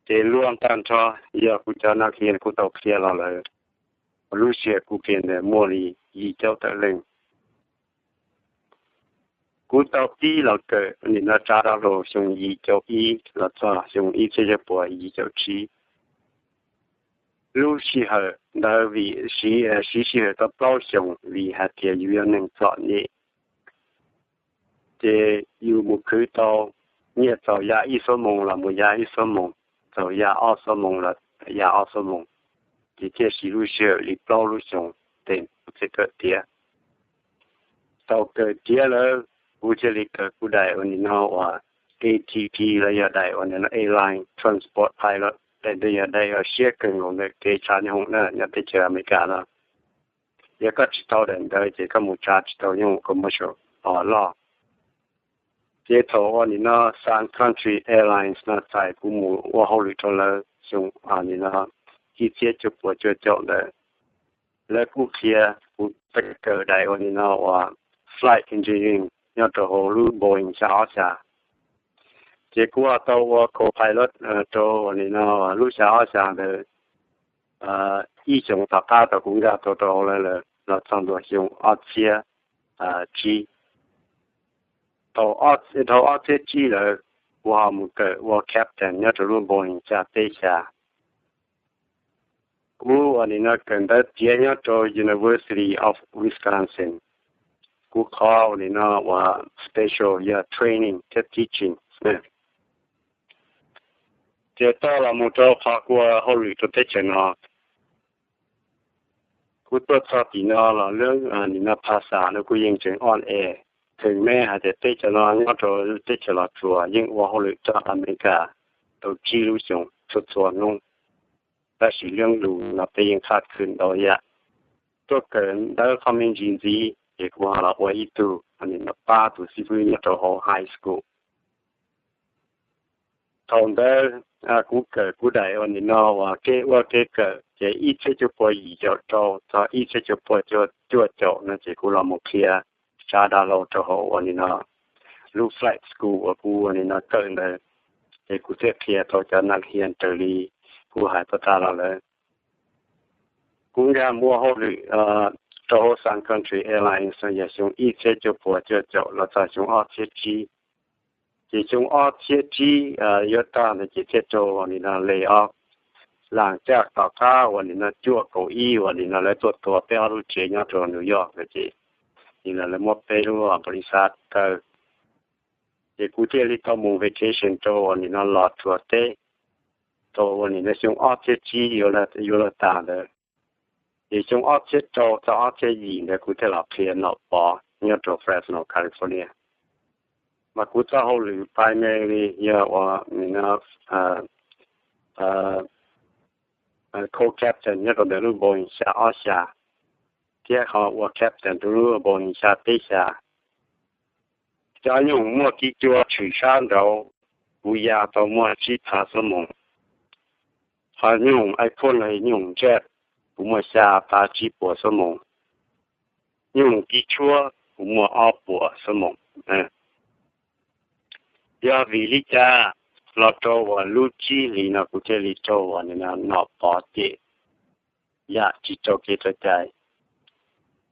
Ces luag tag nrho yog kuv cov nab hias kuv tau qhia los lawm, lub sij hawm kuv qhia ntawd muaj li yim caum tawm leej. Kuv tau pib los kawm nim no tsa rau hauv xyoo yim caum ib los txog xyoo ib txhiab cuaj puas yim caum tsib. Lub sij hawm ntawd vim siv sij hawm tau plaub xyoos vim hais tias yus yog neeg txom nyem, ces yus mus khwv tau nyiaj txaus ya ib xuab moos los mus ya ib xuab moos, txaus ya ob xuab moos los ya ob xuab moos, ces thiaj siv lub sij hawm li plaub lub xyoos tes kuv thiaj kawm tiav. Tau kawm tiav lawm, kuv thiaj li kawm kuv daim uas nim no uas A T P los yog daim uas nim no Airline Transport Pilot, daim ntawd yog daim uas siab kawg nkaus ntawm kev tshaj nyooj hoom na nyob teb chaws Amelikas no. Yog koj tsis tau daim ntawd ces koj mus tsa tsis tau nyooj hoom commercial loj. Ces thaum uas nim no Sun Country Airlines no txais kuv mus ua hauj lwm rau lawv xyoo nim no ib txhiab cuaj puas cuaj caum ntawd, lawv kuj qhia kuv kawm daim uas nim no uas flight engineering nyob rau hauv lub Boeing xya ob xya. Ces kuv ho tau ua co-pilot rau uas nim no lub xya ob xya ntawd ib xyoos tom qab thaum kuv nkag tau rau hauv lawv lawm los txog ntua xyoo ob txhiab tsib. Dhau ob txhiab tsib lawm, kuv ho mus kawm ua captain nyob rau lub Boeing xya peb xya. Kuv uas nim no kawm ntawv tiav nyob rau University of Wisconsin. Kuv qhov uas nim no uas special yog training thiab teaching. Ces tau los mus rau qhov kuv ua hauj lwm rau teb chaws no. Kuv tuaj txog tim no los lub nim no phas xas no kuj yeej tseem on air, tseem me hais tias teb chaws no nyob rau teb chaws Los Tsuas yeej ua hauj lwm rau Amelikas tau tsib lub xyoos txhua txhua hnub. Tab sis lub lus no peb yeej qhab khwm ntau yam. Tuaj kawm ntawv qhov me ntsis ntxiv ces kuv ho los ua ib tug nim no pab tus xib fwb nyob rau hauv high school. Thaum ntawd kuv kawm kuv daim uas nim no uas kev ua kev kawm ces ib txhiab cuaj puas yim caum rau txog ib txhiab cuaj puas cuaj caum no ces kuv los mus qhia tsa dav laus rau hauv uas nim no lub flight school uas kuv uas nim no kawm ntawd. Ces kuv thiaj qhia tau cov nab hias raws li kuv hais tau tas los lawm. Kuv nkag mus ua hauj lwm rau hauv Sun Country Airlines yog xyoo ib txhiab cuaj puas cuaj caum los txog xyoo ob txhiab tsib. Ces xyoo ob txhiab tsib yuav tag ntawd ces thiaj rau uas nim no lay off. Lam caj tom qab uas nim no cuaj kaum ib uas nim no lawv tuaj tua peb ob lub tsev nyob rau New York ntawd ces nim no lawv muab peb lub npaus lis xav kaw. Ces kuv thiaj li tau mus vacation rau uas nim no Los Tsuas teb. Tau uas nim no xyoo ob txhiab tsib yuav luag tas ntawd, ces xyoo ob txhiab rau txog ob txhiab yim ntawd kuv thiaj los qhia Nom Pov nyob rau Fresno, California. Mas kuv txoj hauj lwm primary yog uas nim no co-captain nyob rau ntawm lub Boeing xya ob xya, thiab ho ua captain rau lub Boeing xya peb xya. Cov nyooj muaj kiv cua tshwm sab nraud, kuv ya tau muaj tsib phav xuab moos. Ho nyooj iPhone los nyooj jet, kuv muaj xya phav tsib puas xuab moos. Nyooj kiv tshuab kuv muaj ob puas xuab moos. Yog vim li cas los rau uas lub tsib hlis no kuv thiaj li raug uas nim no Nom Pov cem yam tsis raug kev raug cai?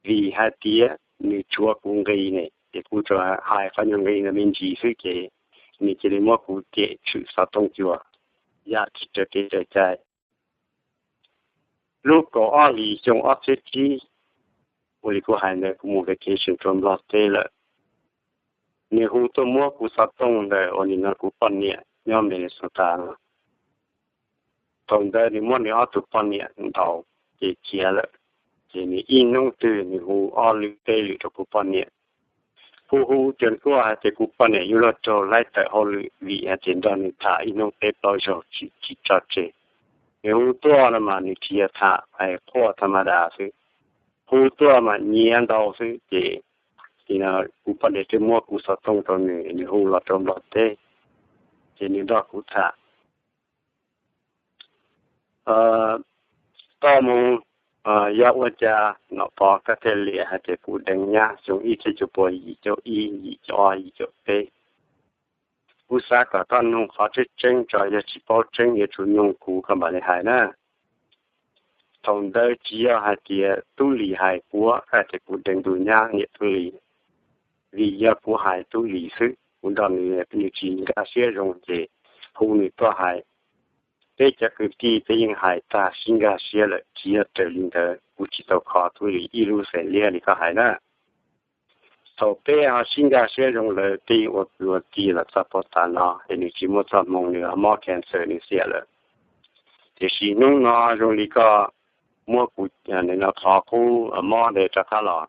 Vim hais tias nws tshuav kuv nqi ne, ces kuv tsuas hais qhov nyuag nqi no me ntsis xwb ces nws cia li muab kuv cem tshwm xov tooj cua, yam tsis raug kev raug cai. Lub kaum ob hlis xyoo ob txhiab tsib, ua li kuv hais ntawd kuv mus vacation rau Nplog teb lawm. Nws hu tuaj muab kuv xov tooj ntawm uas nim no kuv poj niam nyob Minnesota no. Thaum ntawd nws muab nws ob tug poj niam ntaus ces khiav lawm, ces nws ib hnub twg nws hu ob lwm peb lwm rau kuv poj niam. Hu hu cuag nkuaj hais tias kuv poj niam yuav luag raug laib tawm hauj lwm vim hais tias nrog nws tham ib hnub peb plaub zaug tsis tso tseg. Nws hu tuaj no mas nws tsis yog tham, hais quaj tha ma das xwb. Hu tuaj mas nyiav ntau xwb ces kuv poj niam thiaj muab kuv xov tooj rau nws, nws hu los rau Nplog teb, ces nws nrog kuv tham. Txoj moo yog ua cas Nom Pov koj thiaj liam hais tias kuv deev nyab xyoo ib txhiab cuaj puas yim caum ib, yim caum ob, yim caum peb? Kuv xav kom koj nug qhov tseeb tseeb tso, yog tsis paub tseeb yuav tsum nug kuv koj mam li hais na. Thaum ntawd tsis yog hais tias Tub Lis hais kuv, hais tias kuv deev tus nyab niam Tub Lis, vim yog kuv hais Tub Lis xwb, kuv nrog nws, nws tsis nkag siab zoo ces hu nws tuaj hais. Peb cov kwv tij peb yeej hais tag sib nkag siab lawm, tsis yog raws li ntawd, kuv tsis tau kho Tub Lis ib lub xeem liab li koj hais na. Thaum peb ho sib nkag siab zoo lawm peb yeej ua kwv ua tij los txog puag ta no es nws tsis muaj txoj hmoo, nws mob cancer nws xiam lawm. Tiam sis hnub no zoo li koj muab kuv no qhov qub mob ntawd rov qab los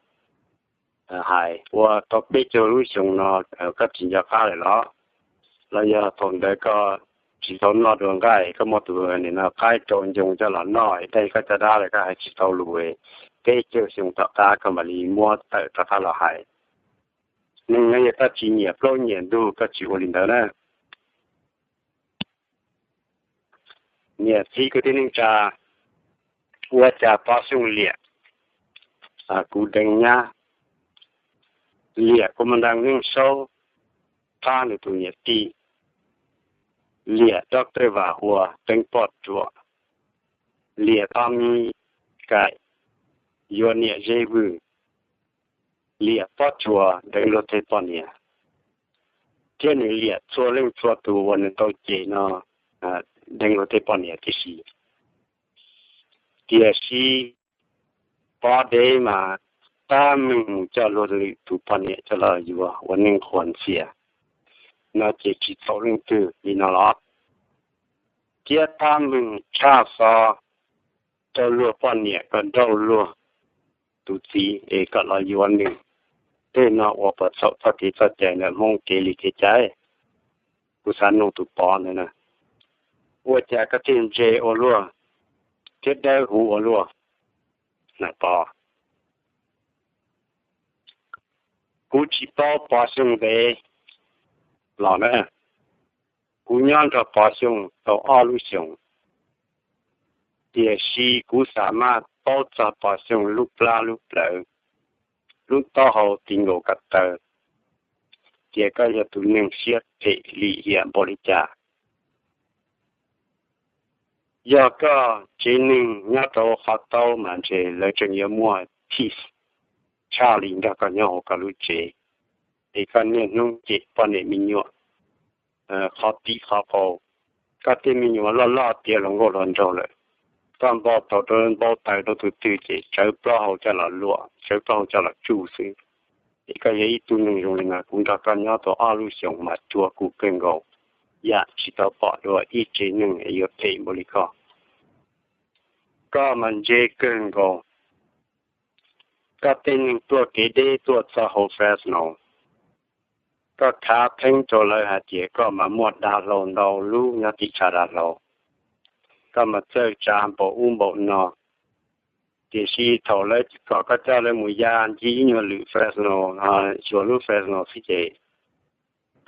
hais, ua tau peb caug lub xyoo no koj tsis nco qab lawm los? Los yog thaum ntawd koj tsis tau noj dua nqaij, koj muab tus nim no qaib rau ncoo coj los noj es dai koj caj dab lawm koj hais tsis tau lus, peb caug xyoo tom qab koj mam li muab tawm rov qab los hais. Neeg no yog koj tsis nyiam plaub nyiam ntug koj tsis ua li ntawd na. Niam txiv kwv tij neej tsa, ua cas Pov Xyooj liam kuv deev nyab, liam kuv mas nrag Neej Saub thab nws tus niam tij, liam Doctor Vam Hua deev poj ruam, liam Tommy Kaim yuav niam Zeb Vwj, liam Pob Tsuas deev luag tej poj niam, thiab nws liam txhua leej txhua tus uas nws tau cem no deev luag tej poj niam tib si. Tiam sis Pov dev mas tab meeg mus coj luag lwm tus poj niam coj los yuav ua neej qhuas ntxias no ces tsis txaus leej twg li no los? Thiab tab meeg tshaj xov rau luag poj niam kom nrauj luag tus txiv es kom los yuav nws. Tej no ua puas txhaum txoj kev txoj cai ntawm Hmoob kev li kev cai? Kuv xav nug tus Pov ntawd na, ua cas koj thiaj ntse ua luaj thiab dawb huv ua luaj na Pov? Kuv tsis paub Pov Xyooj ntev los na, kuv nyob nrog Pov Xyooj tau ob lub xyoos, tiam sis kuv xam maj paub txog Pov Xyooj lub plab lub plawv, lub taub hau ti nkaus ko taw, tias koj yog tus neeg siab phem lim hiam npaum li cas. Yog koj tsev neeg nyob rau qhov taub mas ntshe lawv tseem yuav muaj peace tshaj li nrog koj nyob hauv koj lub tsev, es koj niaj hnub cem poj niam me nyuam qhov tim qhov qau. Koj tej me nyuam loj loj tiav hluas nkauj hluas nraug lawm, koj npau taws rau npau taws rau tus twg ces tsawv plaub hau coj los luam, tsawv plaub hau coj los tsuj xwb. Es koj yog ib tug neeg zoo li no, kuv nrog koj nyob tau ob lub xyoos mas cuag kuv kawg nkaus, yam tsis tau pom dua ib tsev neeg es yuav phem npaum li koj. Koj mas ntse kawg nkaus. Koj tej neeg tuaj kev deb tuaj txog hauv Fresno, koj khav theeb rau lawv hais tias koj mas muaj dav hlau ntau lub nyob tim tshav dav hlau, koj mas txawj tsav npaum ub npaum no. Tiam sis thaum lawv kom koj coj lawv mus ya ncig ib nyuag lwm Fresno, xyuas lub Fresno xwb ces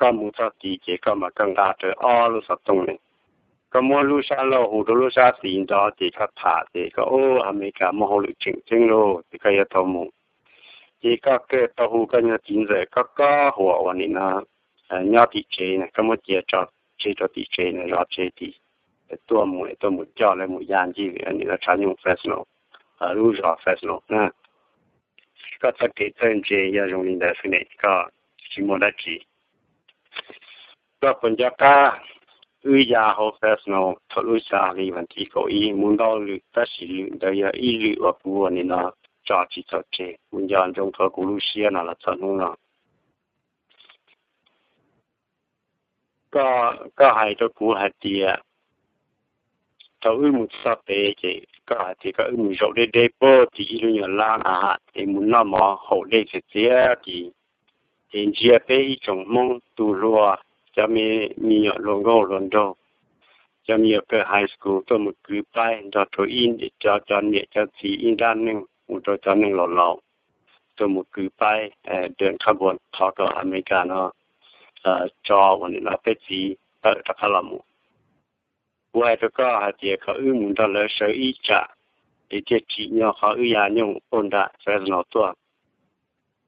koj mus txog tid ces koj mas koj nqa rawv ob lub xov tooj ne, koj muab lub sab laug hu rau lub sab xis nrov ces koj tham ces koj ub Amelikas muaj hauj lwm tseem ceeb lauj ces koj yuav tau mus. Ces koj kawg tau hu koj nyuag txiv ntxawm koj kob huam uas nim no nyob tim tsev na, koj muab cia tso tseg rau tim tsev na, zov tsev tid, tuaj mus tuaj mus coj lawv mus ya ncig nim no tshav nyoog Fresno, lub zos Fresno na. Koj txoj kev txawj ntse yog zoo li ntawd xwb ne, koj tsis muaj dab tsi. Koj puas nco qab wb ya hauv Fresno thaum lub xya hli vas thib kaum ib mus ntau lwm tab sis lwm ntawd yog ib lwm uas kuv ua nim no tso tsis txaus tseg, kuv nco ntsoov rau kuv lub siab no los txog hnub no. Koj hais rau kuv hais tias thaum wb mus txog pem ces koj hais tias koj wb mus zaum deb deb puag tim ib lub nyuag lab na ha es mus noj mov haus dej txias txias tid, es ntsia peb ib tsoom Hmoob tus hluas, cov me nyuam hluas nkauj hluas nraug, cov me nyuam kawm high school tuaj mus kwv paib nrog rau ib co cov niam cov txiv ib nrab neej mus rau cov neeg laus laus, tuaj mus kwv paib dawm qhab npua thov rau Amelikas no tso uas nim no peb txiv tawm rov qab los mus. Kuv hais rau koj hais tias kom wb mus nrog lawv sawv ib tsam es thiaj tsim nyog qhov wb ya nyooj puag nram Fresno tuaj.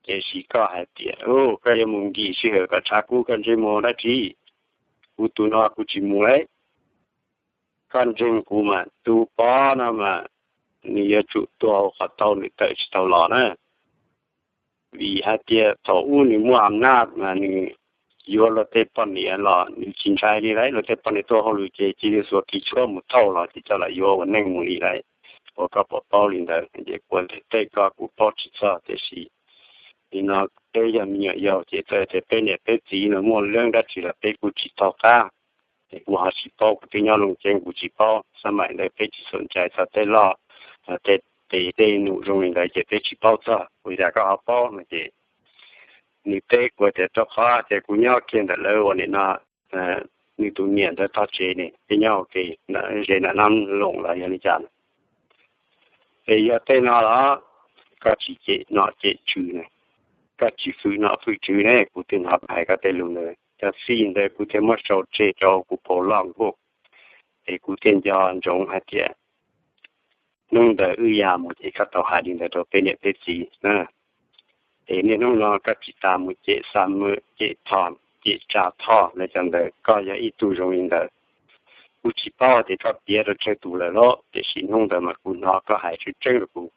Tiam sis koj hais tias koj yuav mus nkim sij hawm kom tshav kub koj ntsej muag dab tsi. Kuv tus no kuv tsis mus lawm. Koj ntseeg kuv mas tus pov no mas nws yuav tsum tuag hauv qhov tau nws tawm tsis tau los na. Vim hais tias thaum ub nws muaj am naj mas nws yuav luag tej poj niam los nws tsis ntshai li lawm, luag tej poj niam tuaj hauj lwm ces cia li xuas kis tshuab mus thauj los ces coj los yuav ua neej mus li lawm. Uas koj puas paub li ntawd? Ces kuv tias tej ko kuv paub tsis txog, tiam sis nim no peb yog me nyuam yaus ces txawm tias peb niam peb txiv no muaj leeb dab tsi los peb kuj tsis taug qab. Ces kuv ho tsis paub, kuv twb nyob Looj Ceeb kuv tsis paub, xab maim ntawd peb tsis xom ncais txog tej loj, tej tes tej num zoo li ntawd ces peb tsis paub txog. Ua li cas koj ho paub no ces nws teb kuv tias rau qhov tias kuv nyob kiag ntawm lawv ua nim no nws tus niam ntawd tog tsev ne, peb nyob ua ke ze nram Nab Loos los yog li cas. Es yog tej no los koj tsis cem nom cem tswv ne, koj tsis fwm nom fwm tswv ne, kuv twb hnov hais koj tej lus ntawd. Cov txij ntawd kuv thiaj muab sau tseg rau kuv paus loj nkuj, es kuv thiaj nco ntsoov hais tias hnub ntawd wb ya mus ces koj tau hais li ntawd rau peb niam peb txiv na. Es niaj hnub no koj tsis tas mus cem xa mw, cem Thom, cem Tsa Thoj lawv cov ntawd, koj yog ib tug zoo li ntawd. Kuv tsis paub tias koj piav rau tsawg tus lawm lauj, tiam sis hnub ntawd mas kuv hnov koj hais tseeb tseeb rau kuv.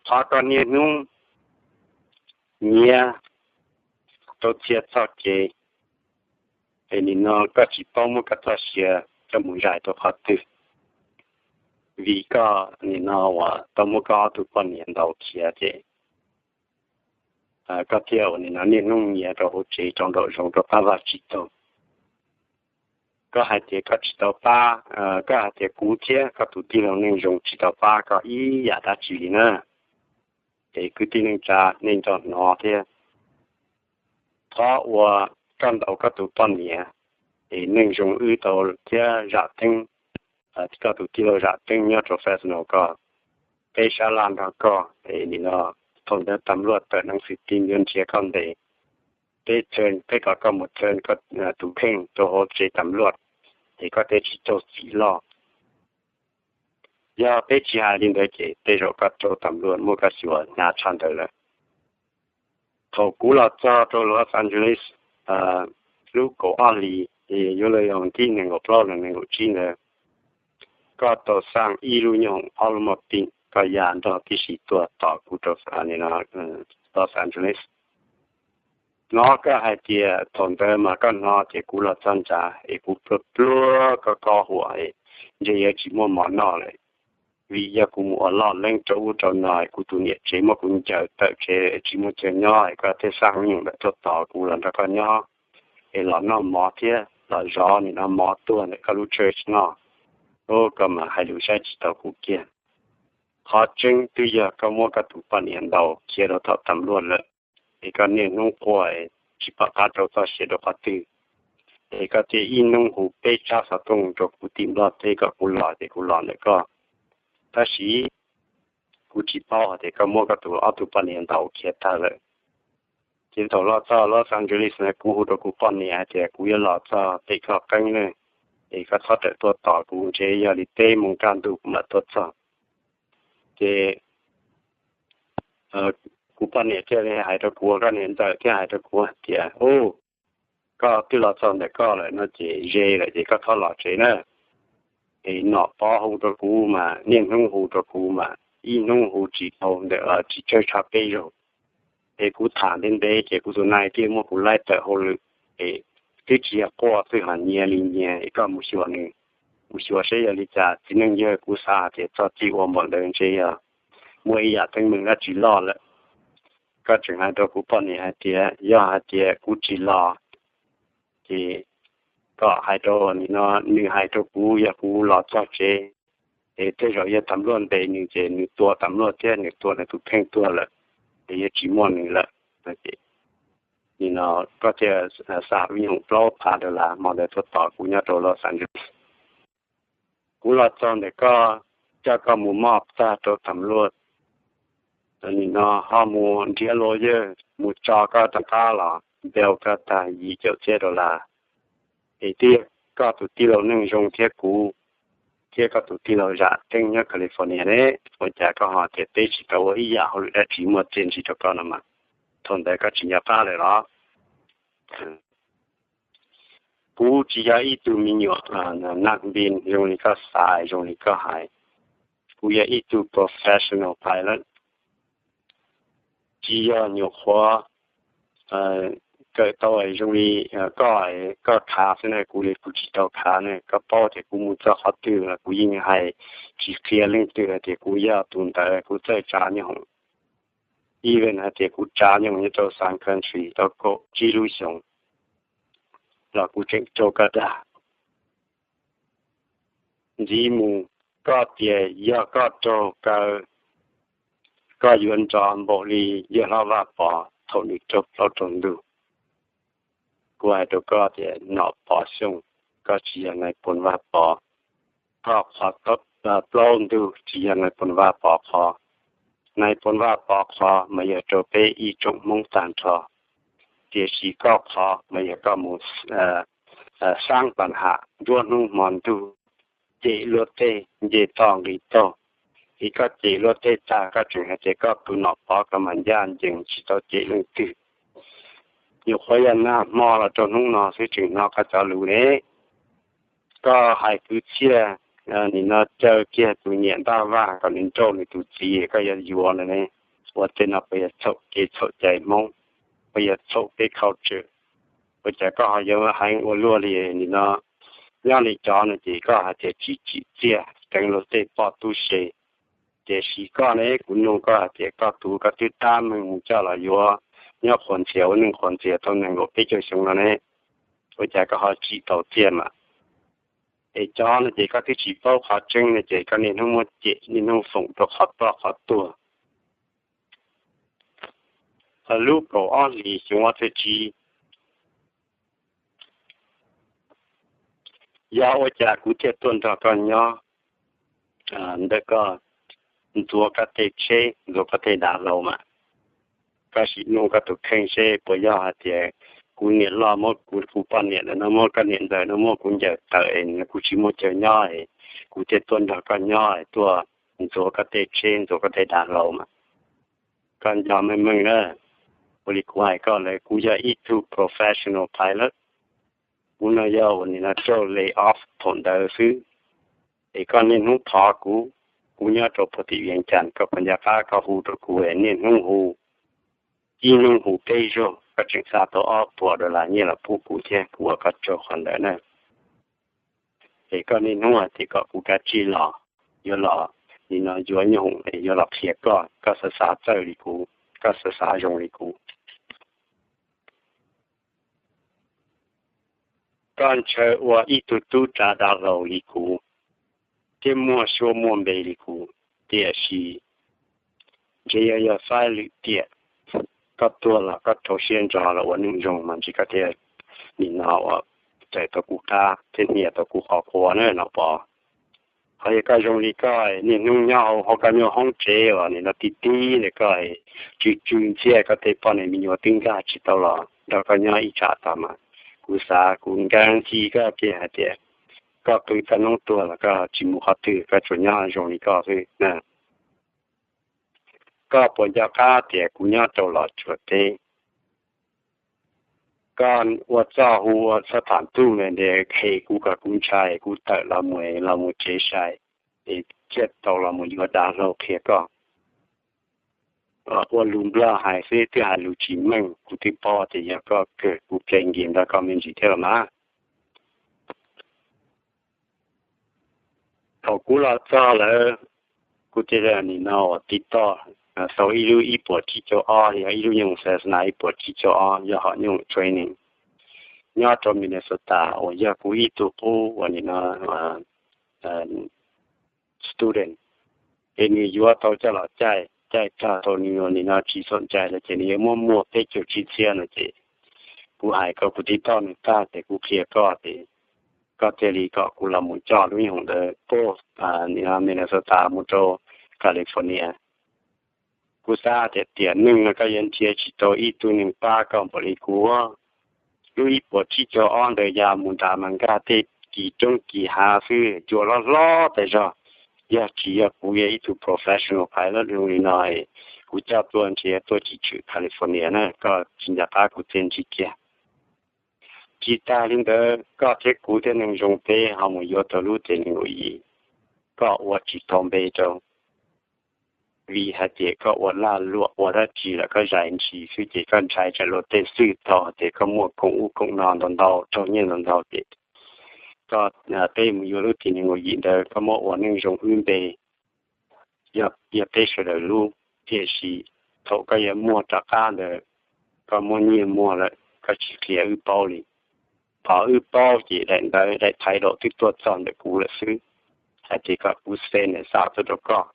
Thov koj niaj hnub nyiav rau txhia txoj kev, es nim no koj tsis paub muab koj txoj sia coj mus zais rau qhov twg, vim koj nim no uas tau muab koj ob tug poj niam ntaus khiav ces koj thiaj ua nim no niaj hnub nyiav rau hauv tsev rau nraum zoov rau qab vaj tsis taug. Koj hais tias koj tsis tau pab, koj hais tias kuv thiab koj tus tij laug Neej Zoo tsis tau pab koj ib yam dab tsi li na. Es kwv tij neej tsa nej nco hnov thiab, thov ua koj ntaus koj tus poj niam, es Neej Zoo wb tau thiab Zam Teeb, koj tus tij laug Zam Teeb nyob rau Fresno ko, peb sab laj nrog koj, es nim no thaum ntawd tam luaj tawm nees xwm tim yuav nrhiav koj ntes, peb txhawj, peb kom koj mus txhawj koj tus kheej rau hauv tsev tam luaj, es koj thiaj tsis raug txim loj. Yog peb tsis hais li ntawd ces tej zaum koj raug tam luaj muab koj xyuas hnyav tshaj ntawd lawm. Thaum kuv los txog rau Los Angeles lub kaum ob hlis, yuav luag yog thib nees nkaum plaub los nees nkaum tsib ntawd, koj tau xaj ib lub nyooj ob lub moj pim, koj ya nrog tib si tuaj tos kuv rau Los Angeles. Hnov koj hais tias thaum ntawd mas koj hnov tias kuv los txog nrad es kuv pluag pluag koj koj huam, ntshe yuav tsis muaj mov noj lawm, vim yog kuv mus ua loj leeb rau ub rau no, kuv tus niam tsev muab kuv ncaws tawm tsev tsis muaj chaw nyob, koj thiaj xaj lub nyooj ntawd tuaj tos kuv los nrog koj nyob, es los noj mov thiab los zov nim no mov tuaj ntawm koj lub church noj. Ub, koj mas hais lus saib tsis taus kuv kiag. Qhov tseeb twb yog koj muab koj tus poj niam ntaus khiav rau tom tam luaj lawm, es koj niaj hnub quaj tsis pom qab rau txoj sia rau qhov twg, es koj thiaj ib hnub hu peb tsab xov tooj rau kuv tim Nplog teb kom kuv los ces kuv los ntawm koj. Tab sis kuv tsis paub hais tias koj muab koj tus ob tug poj niam ntaus khiav tag lawm. Ces thaum los txog Los Angeles na kuv hu rau kuv poj niam hais tias kuv yuav los txog pem koj qeeb na, es koj txhob rawm tuaj tos kuv, ntshe yog li peb moos kaj ntug kuv mam tuaj txog. Ces kuv poj niam thiaj li hais rau kuv, koj niam ntxawm thiaj hais rau kuv hais tias, Ub, koj twb los txog ntawm koj lawm no ces ze lawm ces koj txhob los tsev na. Es nom pov hu rau kuv mas niaj hnub hu rau kuv mas ib hnub hu tsis tau ntawm tsis tsawg tshav peb zaug. Es kuv tham ntev ntev ces kuv tus nai thiaj muab kuv laij tawm hauj lwm. Es twb tsis yog quaj xwb, ho nyiav li nyiav, es koj mus xyuas nws, mus xyuas saib yog li cas. Txiv neej yawg, kuv xav hais tias txog txij ua npaum ntawd ntshe yog muaj ib yam teeb meem dab tsi loj lawm. Koj tseem hais rau kuv poj niam hais tias yog hais tias kuv tsis los ces kom hais rau nim no nws hais rau kuv, yog kuv los txog tsev es tej zaum yog tam luaj ntes nws ces nws tua tam luaj thiab nws tua nws tus kheej tuag lawm, es yuav tsis muaj nws lawm. Nim no koj thiaj xa lub nyoog plaub phav dollar hmo ntawd tuaj tos kuv nyob rau Los Angeles. Kuv los txog ntawm koj, coj koj mus moj txaj rau tam luaj, nim no ho mus nrhiav lawyer mus tso koj rov qab los, npeu koj tag yim caum txhiab dollar. Es twb yog koj tus tij laug Neej Zoo thiab kuv, thiab koj tus tij laug Zam Teeb nyob California ne, ua cas koj ho tias peb tsis tau ua ib yam hauj lwm dab tsi muaj txiaj ntsig rau koj no mas? thaum ntawd koj tsis nco qab lawm los? Kuv tsis yog ib tug me nyuam naj npis zoo li koj xav zoo li koj hais. Kuv yog ib tug professional pilot, tsis yog nyuam qhuav kawm tau zoo li koj, koj khav xwb na. Kuv li kuv tsis tau khav na, koj paub tias kuv mus txog qhov twg los kuv yeej hais tsis qhia leej twg hais tias kuv yog tus ntawd. Kuv txawj tsav nyooj hoom, even hais tias kuv tsav nyooj hoom nyob rau some country tau kaum tsib lub xyoos los kuv tseem raug koj dag. Ntxiv mus, koj tias yog koj raug kaw, koj yuav nrov npaum li yawg hlob Vaj Pov thaum nws raug plaub raug ntug. Kuv hais rau koj tias Nom Pov Xyooj, koj tsis yog Nais Phoo Vaj Pov. Koj qhov plaub ntug tsis yog Nais Phoo Vaj Pov qhov. Nais Phoo Vaj Pov qhov mas yog rau peb ib tsoom Hmoob tag nrho, tiam sis koj qhov mas yog koj mus xaab pas ham nruab hnub hmo ntuj, cem luag tej ncej toj nqis taug. Es koj cem luag tej tag koj tseem hais tias koj tus Nom Pov koj mas ncaj ncees tsis tau cem leej twg. Nyuam qhuav yog nag hmo los rau hnub no xwb tseem hnov koj cov lus ne. Koj hais kwv txhiaj, nim no caw kiag tus niam ntaj vaj kom nws nrauj nws tus txiv koj yuav yuav no ne. Ua tej no puas yog txhaum kev txhaum cai Hmoob, puas yog txhaum peb culture? Ua cas koj ho yuav heev ua luaj li nim no? Nyob li cov no ces koj hais tias tsis tsim txiaj, tseev luag tej poj tub se. Tiam sis koj ne, kuv nug koj hais tias koj tus koj twb tab meeg mus coj los yuav nyob qhuas ntxias ua neej qhuas ntxias tau nees nkaum peb caug xyoo no ne, ua cas koj ho tsim tau txiaj mas? Es cov no ces koj twb tsis paub qhov tseeb no ces koj niaj hnub muab cem niaj hnub foom rau qhov ploj qhov tuag. Lub kaum ob hlis xyoo ob txhiab tsib, yog ua cas kuv thiaj tuaj nrog koj nyob ntawm koj, ntxuav koj tej tsheb ntxuav koj tej dav hlau mas? Koj sim nug koj tus kheej seb puas yog hais tias kuv niam loj muab kuv, kuv poj niam ntawm no muab koj niam ntxawm no muab kuv ncaws tawm es kuv tsis muaj chaw nyob es kuv thiaj tuaj nrog koj nyob es tuaj ntxuav koj tej tsheb ntxuav koj tej dav hlau mas? Koj nco meej meej na, ua li kuv hais koj lawm, kuv yog ib tug professional pilot. Kuv no yog ua nim no raug lay off thaum ntawd xwb. Es koj niaj hnub thov kuv, kuv nyob rau puag tim Vias Cas koj puas nco qab koj hu rau kuv es niaj hnub hu, ib hnub hu peb zaug koj tseem xa tau ob puas dollar nyiaj los pub kuv thiab kuv ua koj tsaug qhov ntawd na. Es koj niaj hnub hais tias kom kuv kav tsij los, yuav los nim no yuav nyob hoom es yuav los qhia koj, koj xav xav txawj li kuv, koj xav xav zoo li kuv. Koj ntshaw ua ib tug tub tsav dav hlau li kuv, thiab muaj suab muaj npe li kuv, tiam sis ntshe yog, yog faib lwm tiam koj tuag los koj rau siab ntso los ua neej zoo mas ntshe koj thiaj nim no ua raws tau kuv qab thiab hnia tau kuv qhov quav na Nom Pov. Qhov yog koj zoo li koj niaj hnub nyob hauv koj nyuag hoob tsev uas nim no tib tib ntawm koj, tsw tsw ntxhiab koj tej poj niam me nyuam twb nkag tsis tau los nrog koj nyob ib tsam tag mas kuv xav kuv guarantee koj kiag hais tias koj qw txog hnub tuag los koj tsis mus qhov twg, koj tsuas nyob zoo li koj xwb na. Koj puas nco qab tias kuv nyob rau Los Tsuas teb, koj ua txoj hu ua xab tham ntuj nte hem kuv kom kuv ntshai kuv tawm los mus los mus tsev sai es thiaj tau los mus yuav dav hlau qhia koj. Ua lus Nplog hais xwb twb hais lus tsis meej, kuv twb paub tias yog koj kawg, kuv playing game nrog koj me ntsis thiab los mas. Thaum kuv los txog lawm, kuv thiaj li nim no ua tiv toj tau ib lub ib puas tsib caug ob, yog ib lub nyooj xas nas ib puas tsib caug ob, yog hom nyooj training nyob rau Minnesota uas yog kuv ib tug qub uas nim no student, es nws yuav tau coj los caij, caij tag tau nws nim no tsis xom ncais lawm ces nws yuav muab muag peb caug tsib txhiab no ces kuv hais kom kuv tiv toj nws tag ces kuv qhia koj ces koj thiaj li kom kuv los mus coj lub nyooj hoom ntawd puag Minnesota mus rau California. Kuv xav tias tiam neej no koj yuav nrhiav tsis tau ib tug neeg pab koj npaum li kuv. Lub ib puas tsib caug ob ntawd ya mus nram mas nkag tej kis roob kis hav xwb, cua hlob hlob tas zog. Yog tsis yog kuv yog ib tug professional pilot zoo li no es kuv coj tuaj ntshe tuaj tsis tshwm California na, koj tsis nco qab kuv txiaj ntsig kiag. Tsis tas li ntawd, koj thiab kuv thiab Neej Zoo peb ho mus yuav tau lub tes nees nkaum yim, koj ua tsis tau npe rau, vim hais tias koj ua laj luam ua dab tsi los koj zais ntsis xwb ces koj ntshai tsam luag tej xwm tau hais tias koj muaj khoom ub khoom no ntau ntau, raug nyiaj ntau ntau ces koj, peb mus yuav lub tes nees nkaum yim ntawd koj muab ua Neej Zoo wb npe, yog peb sawv daws lub. Tiam sis thaum koj yuav muag rov qab ntawd, koj muab nyiaj muag lawm koj tsis qhia wb paub li. Qhov wb paub ces daim ntawv, daim title twb tuaj txog ntawm kuv lawm xwb, hais tias kom kuv send xa tuaj rau koj.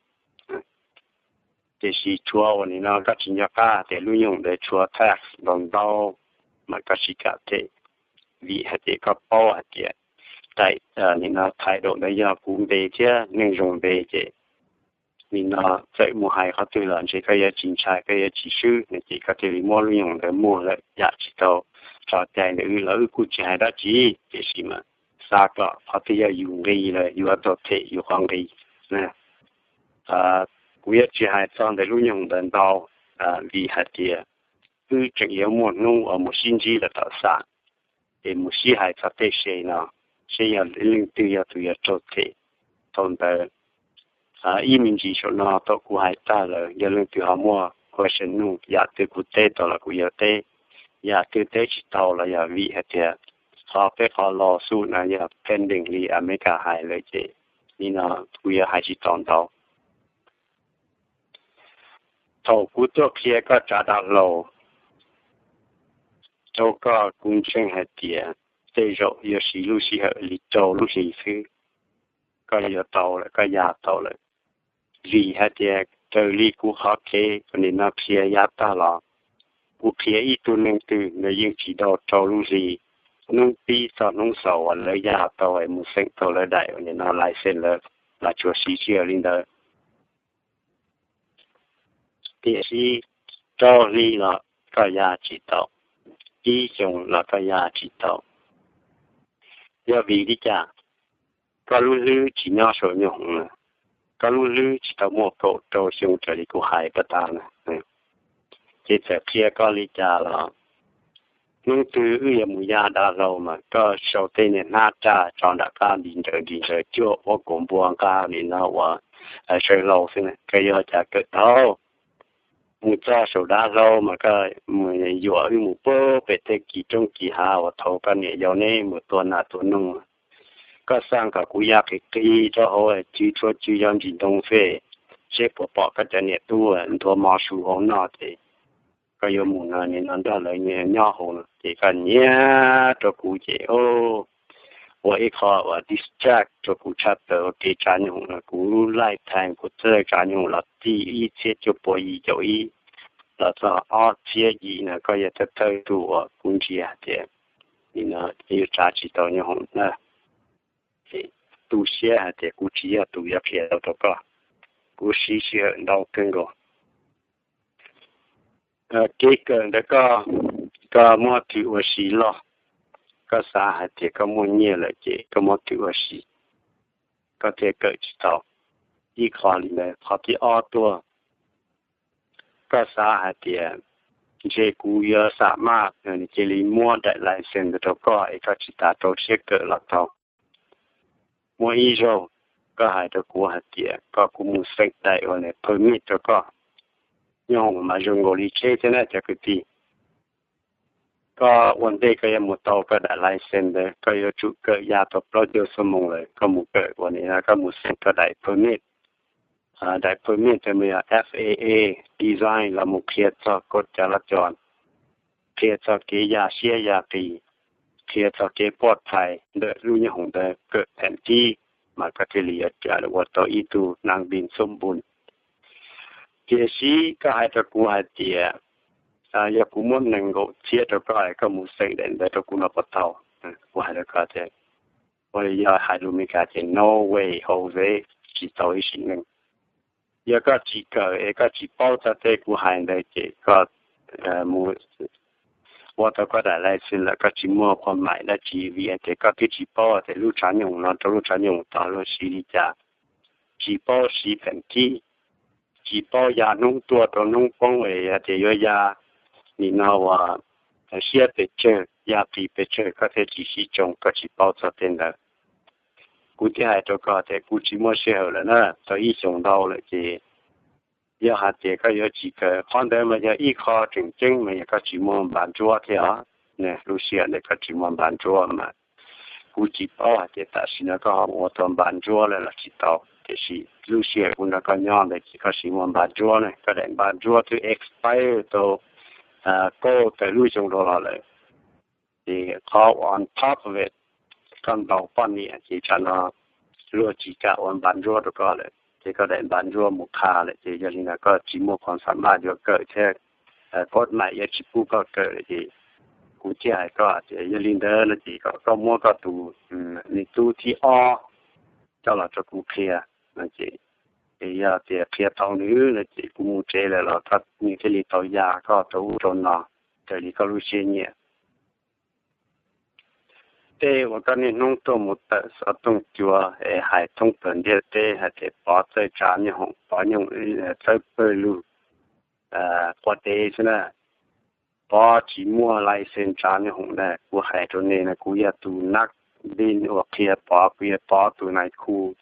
Tiam sis tshuav uas nim no koj tsis nco qab tias lub nyoog ntawd tshuav tax ntau ntau, mas koj tsis kam them, vim hais tias koj paub hais tias daim, nim no title ntawd yog kuv npe thiab Neej Zoo npe ces nim no txawm mus hais qhov twg los ntshe koj yuav tsis ntshai, koj yuav tsis swb no ces koj thiaj li muab lub nyoog ntawd muag lawm yam tsis tau tso cai ntawm wb los wb kuj tsis hais dab tsi, tiam sis mas xav kom qhov twg yog yus nqi lawm yuav tau them yus qhov nqi. Kuv yuav tsis hais txog ntawm lub nyoog ntawd ntau, vim hais tias wb tseem yuav muaj hnub uas mus sib ntsib lawm tom xam, es mus sib hais txog tej se no, seb yog leej twg yog tus yuav raug them. Thaum ntawd ib me ntsis saum no thaum kuv hais tag lawm yog leej twg ho muaj question nug, yam twg kuv teb tau los kuv yuav teb, yam twg teb tsis tau los yog vim hais tias qhov peb qhov lawsuit no yog pending li Amelikas hais lawm ces nim no kuv yuav hais tsis tau ntau. Thaum kuv tuaj qhia koj tsav dav hlau rau koj, kuv ntseeg hais tias tej zaum yuav siv lub sij hawm li rau lub hlis xwb, koj yuav tau lawm, koj ya tau lawm. Vim hais tias raws li kuv qhov kev uas nim no qhia yav tag los, kuv qhia ib tug neeg twg nws yeej tsis tau rau lub hli, hnub pib txog hnub xaus uas lawv ya tau es mus xeem tau lawv daim uas nim no license lawm, los tsuas siv sij hawm li ntawd. Tiam sis rau hli los koj ya tsis tau, ib xyoos los koj ya tsis tau. Yog vim li cas? Koj lub hlwb tsis nyob saum nyooj hoom na, koj lub hlwb tsis tau muaj kaum rau xyoo raws li kuv hais puag ta na. Ces txawm qhia koj li cas los, hnub twg wb yuav mus ya dav hlau mas koj sau tej niag hnab raj tso nram qab nti nrawd nti nrawd cuaj ua kaum npua nqa li no uas sawv hlau xwb na, koj yuav cas kawm tau. Mus txog saum dav hlau mas koj mus yuam wb mus puag pem tej kis roob kis hav uas thaum koj niam yau neb mus tua nas tua noog. Koj xav kom kuv ya qis qis rau hauv cw tshuav cw yog ntsis ntoo xwb, seb puas pom koj cov niam tub ntuav mov su hauv noj ces koj yuav mus no nim no nrog lawv nyob hauv no ces koj nyiam rau kuv ces ua ib qho uas distract rau kuv tshaj plaws ua kev tsav nyoog no. Kuv lub lifetime kuv txawj tsav nyoog los txij ib txhiab cuaj puas yim caum ib los txog ob txhiab yim no koj yog thawj thawj tug uas kuv ntsia tias nim no yuav tsav tsis tau nyooj hoom na. Tu siab hais tias kuv tsis yog tus yuav qhia tau rau koj, kuv siv sij hawm ntau kawg nkaus. Kev kawm ntawd koj, koj muab thwm ua si loj. Koj xav hais tias koj muaj nyiaj lawm ces koj muab thwm ua si, koj thiaj kawm tsis tau. Ib qho li ntawd, qhov thib ob tuaj, koj xav hais tias ntshe kuv yuav xam maj cia li muab daim license ntawd rau koj es koj tsis tas rau siab kawm los tau. Muaj ib zaug koj hais rau kuv hais tias kom kuv mus xeem daim uas permit rau koj, nyob mas zoo nkaus li tsheb thiab na cov kwv tij. Koj ua ntej koj yuav mus tau koj daim license ntawd koj yuav tsum kawm ya tau plaub caug xuab moos lawm koj mus kawm uas nim no koj mus xeem koj daim permit. Daim permit ntawd mas yog F A A design los mus qhia txog koj cov laj cos, qhia txog kev ya siab ya qis, qhia txog kev poj thais ntawm lub nyooj hoom ntawd kawm pheem tib, mas koj thiaj li yuav ua tau ib tug nab npis xub npun. Tiam sis koj hais rau kuv hais tias yog kuv muab nees nkaum txhiab rau koj es koj mus xeem daim ntawd rau kuv no puas tau? Kuv hais rau koj tias, ua li yog hais lus Meskas ces no way, Jose, tsis tau ib sim neej. Yog koj tsis kawm es koj tsis paub txog tej kuv hais ntawd ces koj mus ua tau koj daim license lawm koj tsis muaj qhua maim dab tsi vim hais tias koj twb tsis paub tias lub tshav nyooj no rau lub tshav nyooj tod luag siv li cas, tsis paub siv pheem tib. tsis paub ya hnub tuaj rau hnub poob es hais tias yuav ya nim no uas siab pes tsawg ya qis pes tsawg koj thiaj tsis sib tsoo, koj tsis paub txog tej ntawd. Kuv thiaj hais rau koj tias kuv tsis muaj sij hawm lawm na, tau ib xyoos ntau lawm ces yog hais tias koj yuav tsis kawm qhov ntawd mas yog ib qho tseem ceeb mas yog koj tsis muaj npav ntsuab thiab os. Lub sij hawm ntawd koj tsis muaj npav ntsuab mas kuv tsis paub hais tias tam sim no koj ho ua tau npav ntsuab lawm los tsis tau, tiam sis lub sij hawm kuv nrog koj nyob ntawd ces koj tsis muaj npav ntsuab ne, koj daim npav ntsuab twb expire tau kaum tawm lub xyoo rau los lawm. Ces qhov on top of it, koj ntaus poj niam ces tsam no luag tsis kam ua npav ntsuab rau koj lawm ces koj daim npav ntsuab mus qha lawm ces yog li ntawd koj tsis muaj qhov xam maj yuav kawm thiab, koj mam yuav tsis pub koj kawm lawm ces kuv thiaj hais koj tias yog li ntawd no ces kom koj muab koj tus me tub thib ob coj los rau kuv qhia no ces, es yog tias qhia tau nws no ces kuv mus tsev lawm los koj nws thiaj li tau ya koj rau ub rau no raws li koj lub siab nyiam. Tej uas koj niaj hnub tuaj mus tawm xov tooj cua es hais thoob plaws ntiaj teb hais tias Pov txawj tsav nyoob hoom, Pov nyoob txawj pawg lug, quav dev xwb na. Pov tsis muaj license tsav nyoob hoom na, kuv hais rau nej no kuv yog tus nab vin uas qhia Pov, kuv yog Pov tus nais khu,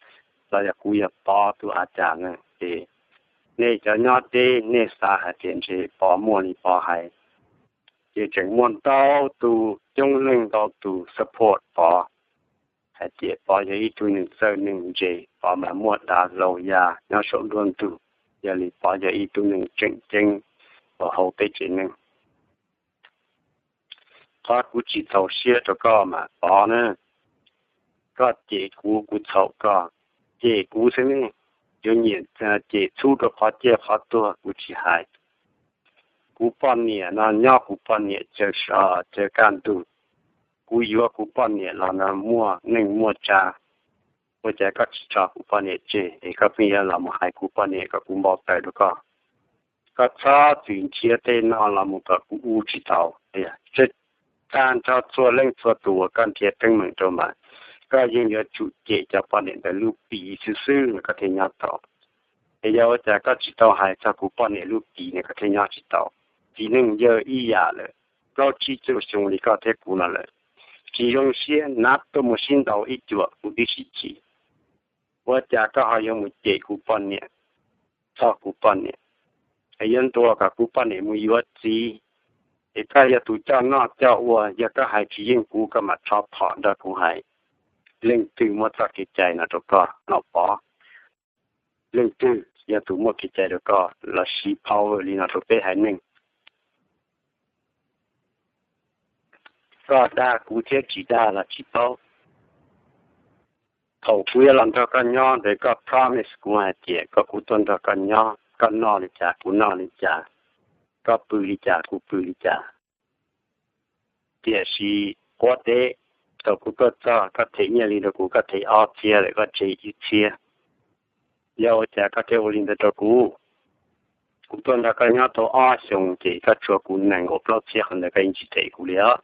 los yog kuv yog Pov tus a cas na ces nej cov nyob deb nej xav hais tias ntshe Pov muaj li Pov hais, ces tseem muaj ntau tus coob leej ntau tus support Pov hais tias Pov yog ib tug neeg txawj neeg ntse, Pov mas muaj dav hlau ya nyob saum nruab ntug, yog li Pov yog ib tug neeg tseem ceeb uas hauv peb tsev neeg. Qhov kuv tsis txaus siab rau koj mas Pov na, koj cem kuv kuv txhaum koj, cem kuv xwb ne, yuav nyiam cem txhub rau qhov ciaj qhov tuag kuv tsis hais. Kuv poj niam no nyob kuv poj niam caw sov caw kaj ntug, kuv yuav kuv poj niam los no muaj neej muaj tsa, ua cas koj tsis tso kuv poj niam tseg es koj pheej yuav los mus hais kuv poj niam kom kuv npau taws rau koj? Koj txhob txwm nrhiav tej no los mus kom kuv ua tsis tau. Tag nrho txhua leej txhua tus uas koj nrhiav teeb meem rau mas koj yeej yuav tsum cem cov poj niam ntawd lub pim xwb xwb los koj thiaj nyob tau. Es yog ua cas koj tsis tau hais txog kuv poj niam lub pim ne koj thiaj nyob tsis tau? Txiv neej yawg ib yam lawm, plaub tsib caug xyoo li koj thiab kuv no lawm, tsis zoo siab nab tuaj mus sib ntaus ib cuam kuv twb tsis chim. Ua cas koj ho yuav mus cem kuv poj niam, txog kuv poj niam, es yuav ntuas kom kuv poj niam mus yuav txiv? Es koj yog tus coj noj coj ua, yog koj hais tsis yeej kuv koj mam rho phom nrog kuv hais. Leej twg muaj txoj kev cai no rau koj no Pov? Leej twg yog tus muaj kev cai rau koj los siv power li no rau peb haiv neeg? Koj dag kuv thiab tsis dag los tsis paub. Thaum kuv yuav los nrog koj nyob ntawd koj promise kuv hais tias kom kuv tuaj nrog koj nyob, koj noj li cas kuv noj li cas, koj pw li cas kuv pw li cas. Tiam sis quav deb, thaum kuv tuaj txog koj them nyiaj li rau kuv koj them ob txhiab lawm koj tseg ib txhiab. Yog ua cas koj thiaj ua li ntawd rau kuv? Kuv tuaj nrog koj nyob tau ob xyoos ces koj tshuav kuv nees nkaum plaub txhiab qhov ntawd koj yeej tsis them kuv li os.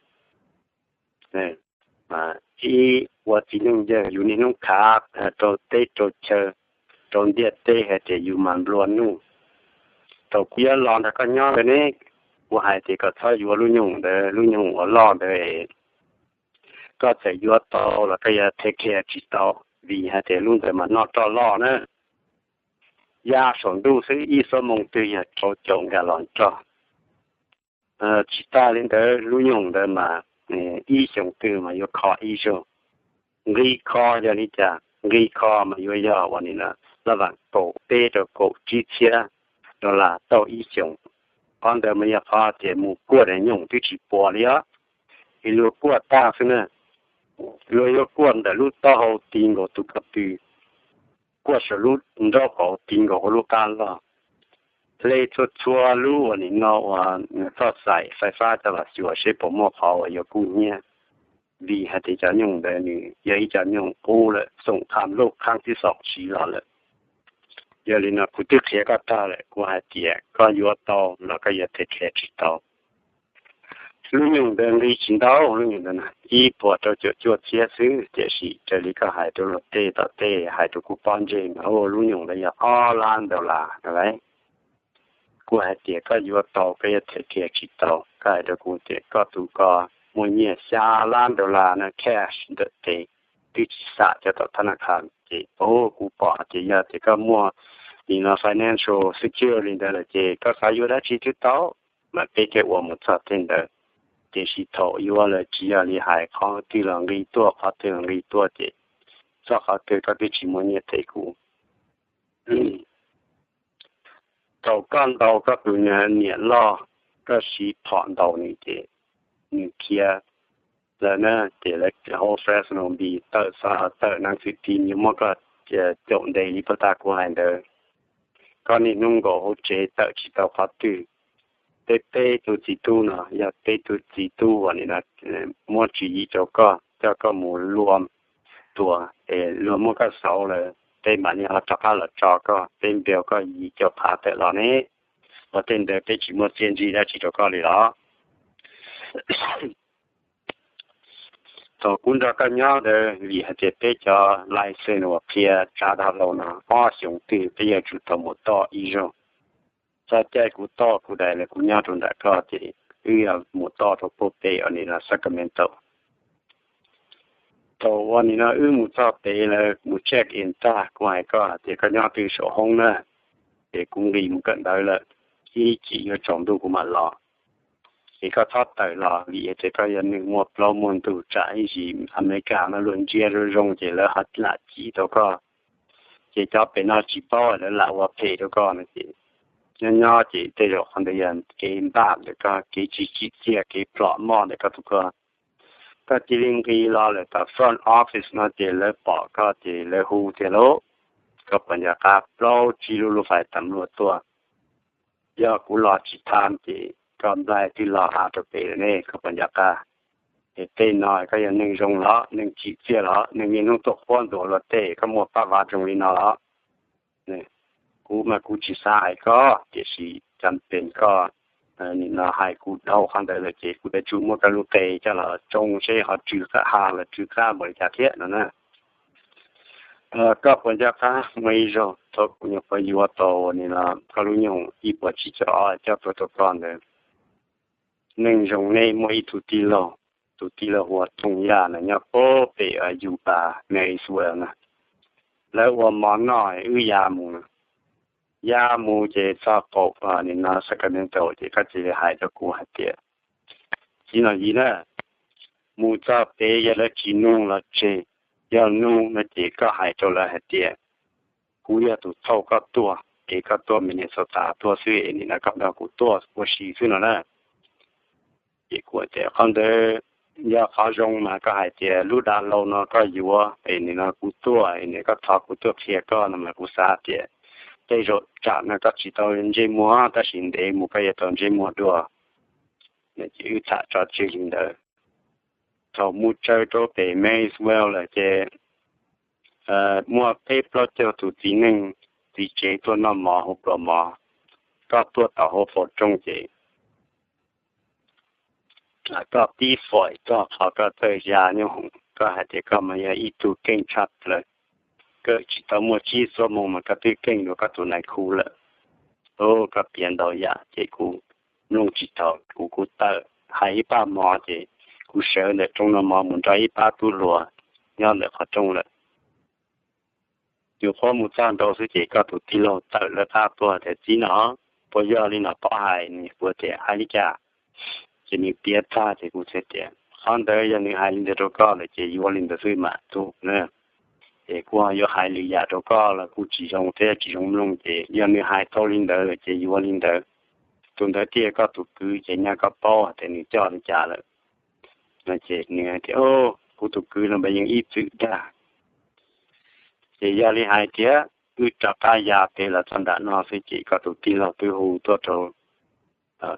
Ib, ua txiv neej yawg yus niaj hnub khav rau teb rau chaw, rau ntiaj teb hais tias yus mas nplua nuj. Thaum kuv yuav los nrog koj nyob ntawd ne, kuv hais tias koj txhob yuav lub nyoog ntawd, lub nyoog uas loj ntawd, koj txawm yuav tau los koj yuav take care tsis tau, vim hais tias lub ntawd mas noj roj loj na. Ya saum ntuj xwb ib xuab moos twg yog rau caum nkas los roj. Tsis tas li ntawd lub nyoog ntawd mas ib xyoos twg mas yuav kho ib zaug. Nqi kho yog li cas? Nqi kho mas yuav yog uas nim no laj vam kaum peb rau kaum tsib txhiab dollar tauj ib xyoos. Qhov ntawd mas yog qhov tias mus kuaj daim nyoog twb tsis puas li os. Es luag kuaj tag xwb na, luag yuav kuaj ntawm lub taub hau ti nkaus tus ko tw, kuaj saum lub nraub qaum ti nkaus hauv lub qab loj. Hle txhua txhua lub uas nim no uas koj xaim fais fab coj los xyuas seb puas muaj qhov uas yuav kub hnyiab, vim hais tias cov nyoog ntawd nws yog ib cov nyoog qub lawm, xoom qham loj qhab tib xom siv los lawm. Yog li no kuv twb qhia koj tag lawm, kuv hais tias koj yuav tau los koj yuav take care tsis tau. Lub nyoog ntawd nqi tsis ntau, lub nyoog ntawd ib puas rau caum cuaj txhiab xwb, tiam sis raws li koj hais rau luag tej tom tej hais rau kuv pob ntseg mas lub nyoog ntawd yog ob lab ntau las no lauj. Kuv hais tias koj yuav tau koj yuav them kiag tsis tau, koj hais rau kuv tias koj tus ko muaj nyiaj xya lab dollar na cash ntawm tes, twb tsis xam cov tom thab na kha ces, o, kuv pom hais tias yog tias koj muaj nim no financial security li ntawd lawm ces koj xav yuav dab tsi twb tau, mas peb thiaj ua mus txog tej ntawd. Tiam sis thaum yuav lawm tsis yog li hais qhov twg los nqi tuaj, qhov twg los nqi tuaj ces txog qhov twg koj twb tsis muaj nyiaj them kuv. Thaum koj ntaus koj tus niam loj, koj siv phom ntaus nws ces nws khiav lawm na, ces lawv hauv Fresno Bee tawm xov, tawm nas xwm tim yuav muab koj caum ntes li puag ta kuv hais ntawd. Koj niaj hnub nkaum hauv tsev tawm tsis tau qhov twg. Peb peb tug txiv tub no yog peb tug txiv tub uas nim no muab tswv yim rau koj, coj koj mus luag tua, es luag muab koj xauv lawm, peb mam li ho rov qab los tso koj, peb npiag koj yim caum phav tawm los ne. Ua tej ntawd peb tsis muaj txiaj ntsig dab tsi rau koj li los. Thaum kuv nrog koj nyob ntawd vim hais tias peb cov license uas qhia tsav dag laus no ob xyoos twg peb yuav tsum tau mus toj ib zaug. Txog caij kuv toj kuv daim lawm kuv nyob rau nram koj ces wb yuav mus toj rau puag pem uas nim no Sacramento. Thaum uas nim no wb mus txog pem lawm mus check in tag kuv hais koj hais tias koj nyob twg saum hoob na, ces kuv nqis mus kawm ntawv lawm, ib chim yuav tsaus ntuj kuv mam los. Ces koj txhob tawm los vim tias koj yog neeg muaj plaub muaj ntug, tsam ib ntsis Amelikas no luag ntsia zoo zoo ces lawv ho lam cim tau koj. Ces cov pem no tsis paub lawv lam ua phem rau koj no ces nyob nyob ces tej zaum qhov ntawd yog kev npaj ntawm koj, kev tsis tsim txiaj, kev plom moj ntawm koj tus ko. Koj cia li nqis los lawm tom front office no ces lawv pom koj ces lawv hu tiag lauj. Koj puas nco qab plaub tsib lub lub fais tam luaj tuaj. Yog kuv los tsis tham ces koj nplaig twb los av rau pem lawm ne, koj puas nco qab? Es tej no koj yog neeg zoo los neeg tsim txiaj los neeg niaj hnub tuaj quab ntsuas luag tej, koj muaj pab vav zoo li no los? Kuv mas kuv tsis xav hais koj, tiam sis cam pees koj nim no hais kuv dhau qhov ntawd lawm ces kuv yuav tsum muab koj lub qe coj los tsoo seb ho tsw qab ha los tsw qab npaum li cas thiab no na. Koj puas nco qab muaj ib zaug thaum kuv nyuam qhuav yuav tau nim no koj lub nyoog ib puas tsib caug ob coj tuaj rau koj ntawd? Neeg zoo nej muaj ib tug tij laug, tus tij laug hu ua Tooj Yaj na, nyob puag pem Utah, Marysville na. Lawv ua mov noj wb ya mus, ya mus ces txog qaum nim no Sacramento ces koj cia li hais rau kuv hais tias, txiv Nom Yim na, mus txog pem yog lawv tsis nug los tseg, yog nug no ces koj hais rau lawv hais tias kuv yog tus thauj koj tuaj, es koj tuaj Minnesota tuaj xwb es nim no koj nrog kuv tuaj ua si xwb no na. Ces kuv tias qhov ntawd yog qhov zoo mas koj hais tias lub dav laus no koj yuav es nim no kuv tuaj es nim koj thov kuv tuaj qhia koj no mas kuv xav tias tej zaum tsam no koj tsis tau ntsej muag tab sis ntev mus koj yuav tau ntsej muag dua. Ces wb tham tso tseg li ntawd. Thaum mus tsaws rau pem Marysville lawm ces muaj peb plaub caug tus txiv neej txiv tsev tuaj noj mov hauv pluas mov, koj tuaj tau hauv faus rooj ces koj tib faim txog qhov koj txawj ya nyooj hoom, koj hais tias koj mas yog ib tug keej tshaj plaws, koj tsis tau muaj tsib xuab moos mas koj twb keej dua koj tus nais khu lawm. Koj piav ntau yam ces kuv mloog tsis tau, kuv kuv tawm hais ib pab mov ces kuv sawv ntawm rooj noj mov mus nrog ib pab tub hluas nyob ntawm qhov rooj lawm. Nyuam qhuav mus txog nraud xwb ces koj tus tij laug tawm lawv qab tuaj tias, txiv Nom, puas yog li Nom Pov hais? Nws kuv tias hais li cas? Ces nws piav tag ces kuv thiaj tias qhov ntawd yog nws hais li ntawd rau koj lawm ces yuav li ntawd xwb mam tug na. Ces kuv yuav hais lwm yam rau koj los kuj tsis zoo thiab tsis zoo mloog ces yog nws hais tau li ntawd lawm ces yuav li ntawd. Tus ntawd thiaj koj tus kwv ces nyaj koj paub tias nws coj li cas lawm. Ces nws hais tias, kuv tus kwv no mas yeej ib txwm dag. Ces yog li hais tias wb rov qab ya pem los txog nram no xwb ces koj tus tij laug twb hu tuaj rau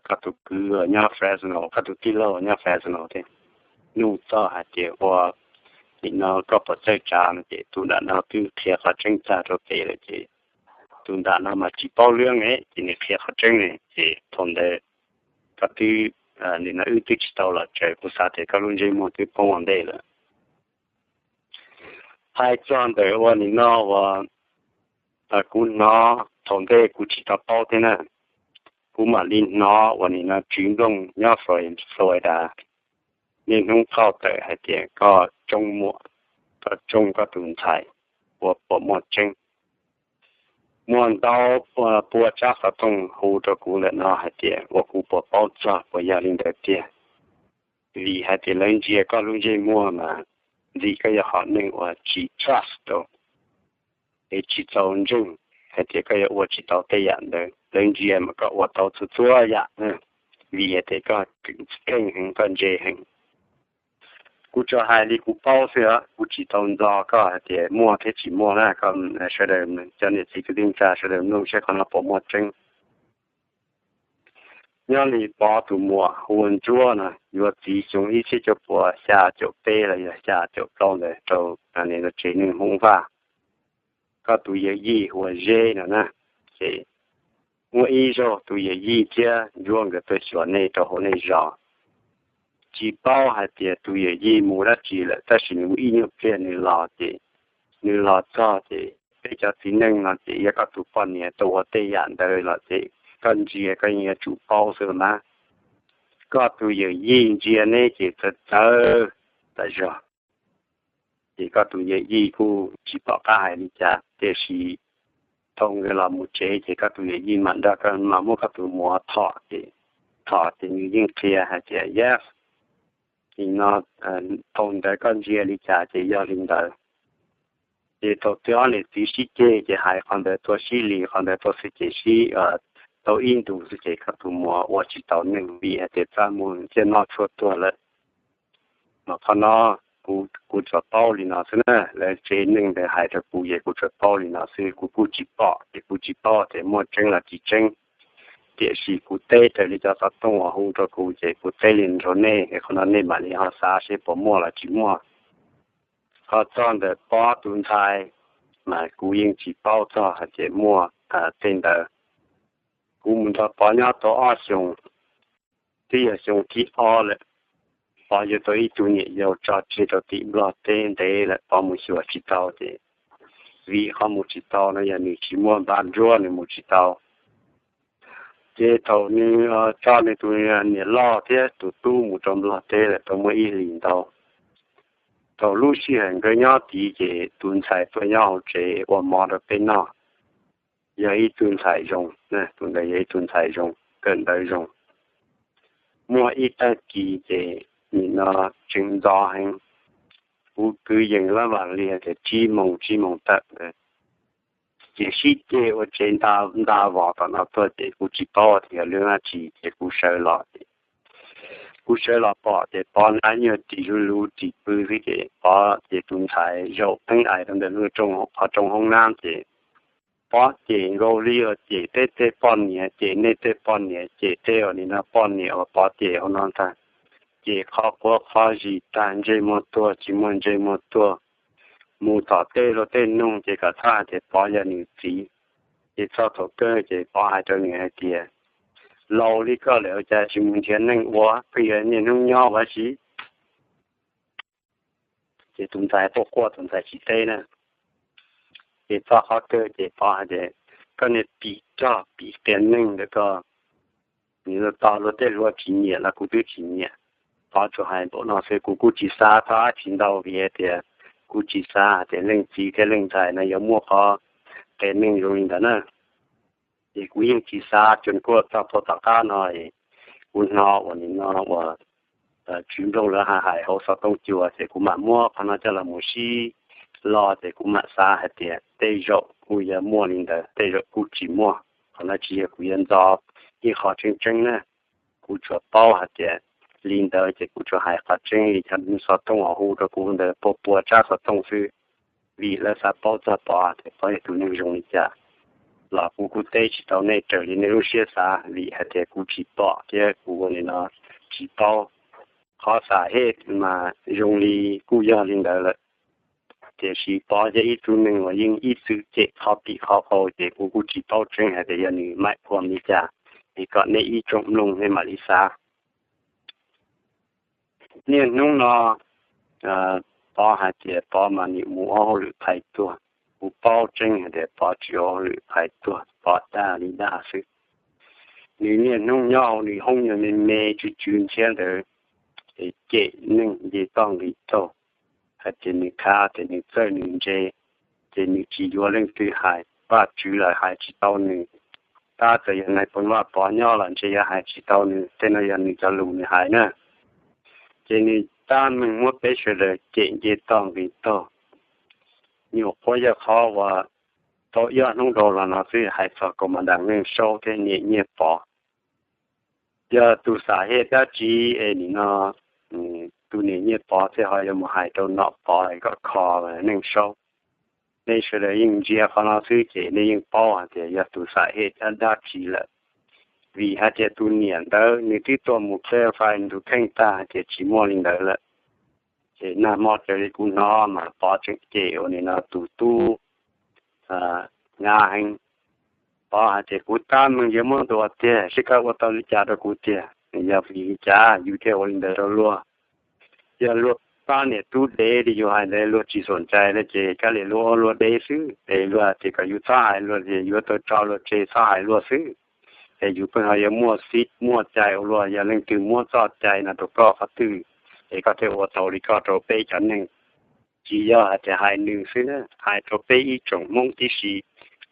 koj tus kwv nyob Fresno, koj tus tij laug nyob Fresno thiab, nug txog hais tias ua nim no koj puas txawj tsav no ces tus nram no twb qhia qhov tseeb tag rau pem lawm ces tus nram no mas tsis paub lwb ne ces nws qhia qhov tseeb ne ces thaum ntawd koj twb, nim no wb twb tsis tau los tsaws, kuv xav tias koj lub ntsej muag twb poob ua ntej lawm. Hais txog ntawm ua nim no uas kuv hnov thaum ntej kuv tsis tau paub thiab na, Kuv mam li hnov uas nim no Tswv Nplooj nyob Florida niaj hnub qauj tawm hais tias koj tsoob muam, koj tsoob koj tus ntxhais ua puas muaj tseeb. Muaj ntau pua tsab xov tooj hu rau kuv lawm no hais tias ua kuv puas paub txog puas yog li ntawd tiag. Vim hais tias lawv ntsia koj lub ntsej muag mas ntxim koj yog hom neeg uas tsis trust tau, es tsis txaus ntseeg hais tias koj yuav ua tsis tau tej yam ntawd. Lawv ntsia mas koj ua tau txhua txhua yam, vim hais tias koj keej heev, koj ntse heev. Kuv tsuas hais li kuv paub xwb, kuv tsis tau ntxo koj hais tias muaj thiab tsis muaj na. Koj sawv daws, cov niam txiv kwv tij neej tsa sawv daws mloog seb qhov no puas muaj tseeb. Nyob li Pov tus muam hu ua Ntsuab no yuav txiv xyoo ib txhiab cuaj puas xya caum peb los yog xya caum plaub ntawd rau tsev neeg Hmoob Vaj. Koj tus yawm yij hu ua Zeb no na, ces muaj ib zaug tus yawm yij thiab Ntsuab nkawd tuaj xyuas nej rau hauv nej zos. Tsis paub hais tias tus yawm yij mus dab tsi lawm, tab sis nws muaj ib nyuag pliag nws los ces, nws los txog ces peb cov txiv neej no ces yog koj tus poj niam tau ua tej yam ntawd los ces koj ntsia koj yeej yuav tsum paub xwb los mas. Koj tus yawm yij ntsia neb ces txawv txawv tas zog. Ces koj tus yawm yij kuj tsis pom qab hais li cas, tiam sis thaum nkawd los mus tsev ces koj tus yawm yij mam nrog koj, mam muab koj tus muam thom ces, thom ces nws yeej qhia hais tias yes, nim no thaum ntawd koj ntsia li cas ces yog li ntawd. Ces thaum twb ob niam txiv sib ceg ces hais qhov ntawd tuaj sib li qhov ntawd tuaj xwb ces sib tau ib ntus xwb ces koj tus muam ua tsis tau neeg vim hais tias txaj muag thiaj noj tshuaj tuag lawm. Mas qhov no kuv tsuas paub li no xwb na, lawv tsev neeg ntawd hais rau kuv ces kuv tsuas paub li no xwb, kuv kuj tsis pom ces kuv tsis paub tias muaj tseeb los tsis tseeb. Tiam sis kuv teb raws li cov xov tooj uas hu rau kuv ces kuv teb li nrog nej, qhov no nej mam li ho xav seb puas muaj los tsis muaj. Ho txog ntawm Pov tus ntxhais, mas kuv yeej tsis paub txog hais tias muaj tej ntawd. Kuv mus nrog Pov nyob tau ob xyoos, twb yog xyoo thib ob lawm, Pov yuav tau ib tug niam yau tso tseg rau tim Nplog teb ntev lawm, Pov mus xyuas tsis tau ces, vim qhov mus tsis tau no yog nws tsis muaj npa nruab nws mus tsis tau. Ces thaum nws tso nws tus niam loj thiab tus tub mus rau Nplog teb lawm tau muaj ib hlis ntau, thaum lub sij hawm nkawd nyob tid ces tus ntxhais tuaj nyob hauv tsev ua mov rau peb noj. Yog ib tug ntxhais zoo, tus ntawd yog ib tug ntxhais zoo, kawm ntawv zoo. Muaj ib tag kis ces nim no tseem ntxov heev, kuv kwv yees lab vam li tias tsib moos tsib moos tawm ntawd, ces sib ceg ua tsev nta vos tom no tuaj ces kuv tsis paub tias yog lub dab tsi ces kuv sawv los ces, kuv sawv los pom ces Pov nab nyuag ris luv luv ris pw xwb ces Pov ces tus ntxhais zaum pheeb ais rau ntawm lub qhov rooj hoob nab ces Pov cem nkaus li uas cem tej tej poj niam, cem nej tej poj niam, cem tej uas nim no poj niam uas Pov cem hauv no ntag. Cem qhov quav qhov zis tag, ntsej muag tuag tsis muaj ntsej muag tuag, mus tom tej luag tej noog ces kom txhob hais tias Pov yog nws txiv. Ces txog thaum kawg ces Pov hais rau nws hais tias, laus li koj lawm ua cas tsis mus nrhiav neeg ua, pheej yog niaj hnub nyob ua si. Ces tus ntxhais quaj quaj tus ntxhais tsis teb na. Ces txog qhov kawg ces Pov hais tias, koj niag pim rog pim qias neeg ntawd koj, nws tos luag tej hluas tsis nyiam los kuv twb tsis nyiam. Pov tsuas hais npaum no xwb, kuv kuj tsis xav txog dab tsi ntau vim hais tias kuv tsis xav hais tias leej txiv thiab leej ntxhais no yuav muaj qhov qias neeg zoo li ntawd na. Ces kuv yeej tsis xav, tsuas kuj txog thaum tom qab no kuv hnov uas nim no uas Tswv Nplooj lawv hais hais hauv xov tooj cua ces kuv mam muab qhov no coj los mus sib lo ces kuv mam xav hais tias tej zaum kuj yuav muaj li ntawd, tej zaum kuj tsis muaj. Qhov no tsis yog kuv yuav ntxo ib qho tseeb tseeb na, kuv tsuas paub hais tias li ntawd ces kuv tsuas hais qhov tseeb li cov xov tooj uas hu rau kuv ntawd pua pua tsab xov tooj xwb. Vim lawv xav paub txog Pov tias Pov yog tus neeg zoo li cas los kuv kuj teb tsis tau nej raws li nej lub siab xav, vim hais tias kuv tsis pom thiab kuv ua li no tsis paub. Qhov xam hej mas zoo li kuj yog li ntawd lawm, tiam sis Pov yog ib tug neeg uas yeej ib txwm cem qhov pim qhov qau ces kuv kuj tsis paub tseeb hais tias yog nws maim phuam li cas, es kom nej ib tsoom mloog nej mam li xav. Niaj hnub no Pov hais tias Pov mas nws mus ua hauj lwm phais tuag, kuv paub tseeb hais tias Pov tsis ua hauj lwm phais tuag, Pov dag li dag xwb. nws niaj hnub nyob hauv nws hoob me me tsw tsw ntxhiab ntawd, es cem neeg nce toj nqis taug, hais tias nws khav, tias nws txawj nws ntse, ces nws tsis yuav leej twg hais, Vajtswv lawm hais tsis tau nws. Tab txawm yog Nais Phoo Vaj Pov nyob los ntshe yuav hais tsis tau nws, tej no yog nws cov lus nws hais na. Ces nws tab meeg muab peb sawv daws cem nce toj nqis taug. Nyuam qhuav yog qhov uas tau ib ob hnub dhau los no xwb hais txog kaus mom das Neej Saub thiab niam Nyiaj Pov. Yog tus xam hej dab tsi es nim no tus niam Nyiaj Pov thiaj ho yuav mus hais rau nom Pov kom kho Neej Saub? Nej sawv daws yeej ntsia qhov no xwb ces nej yeej paub hais tias yog tus xam hej dab tsi lawm. Vim hais tias tus niam ntawd nws twb tuaj mus clarify nws tus kheej tag hais tias tsis muaj li ntawd lawm. Ces nag hmo raws li kuv hnov mas Pov tseem cem uas nim no tus tub Nyab heev. Pov hais tias kuv tab meeg yuav muab ntuas tiag, seb koj ua tau li cas rau kuv tiag. Yog vim li cas yus thiaj ua li ntawd rau luag? Yog luag pab niam tub dev li yus hais ntawd luag tsis xom ncais no ces kav liam luag ua luag dev xwb, es luag hais tias kom yus txhob hais luag, yuav tau tso luag tseg txhob hais luag xwb. Es yus pheej ho yuav muaj xib muaj cai ua luaj, yog leej twg muab txoj cai no rau koj qhov twg, es koj thiaj ua tau li koj rau peb cov neeg. Tsis yog hais tias hais nws xwb na, hais rau peb ib tsoom Hmoob tib si.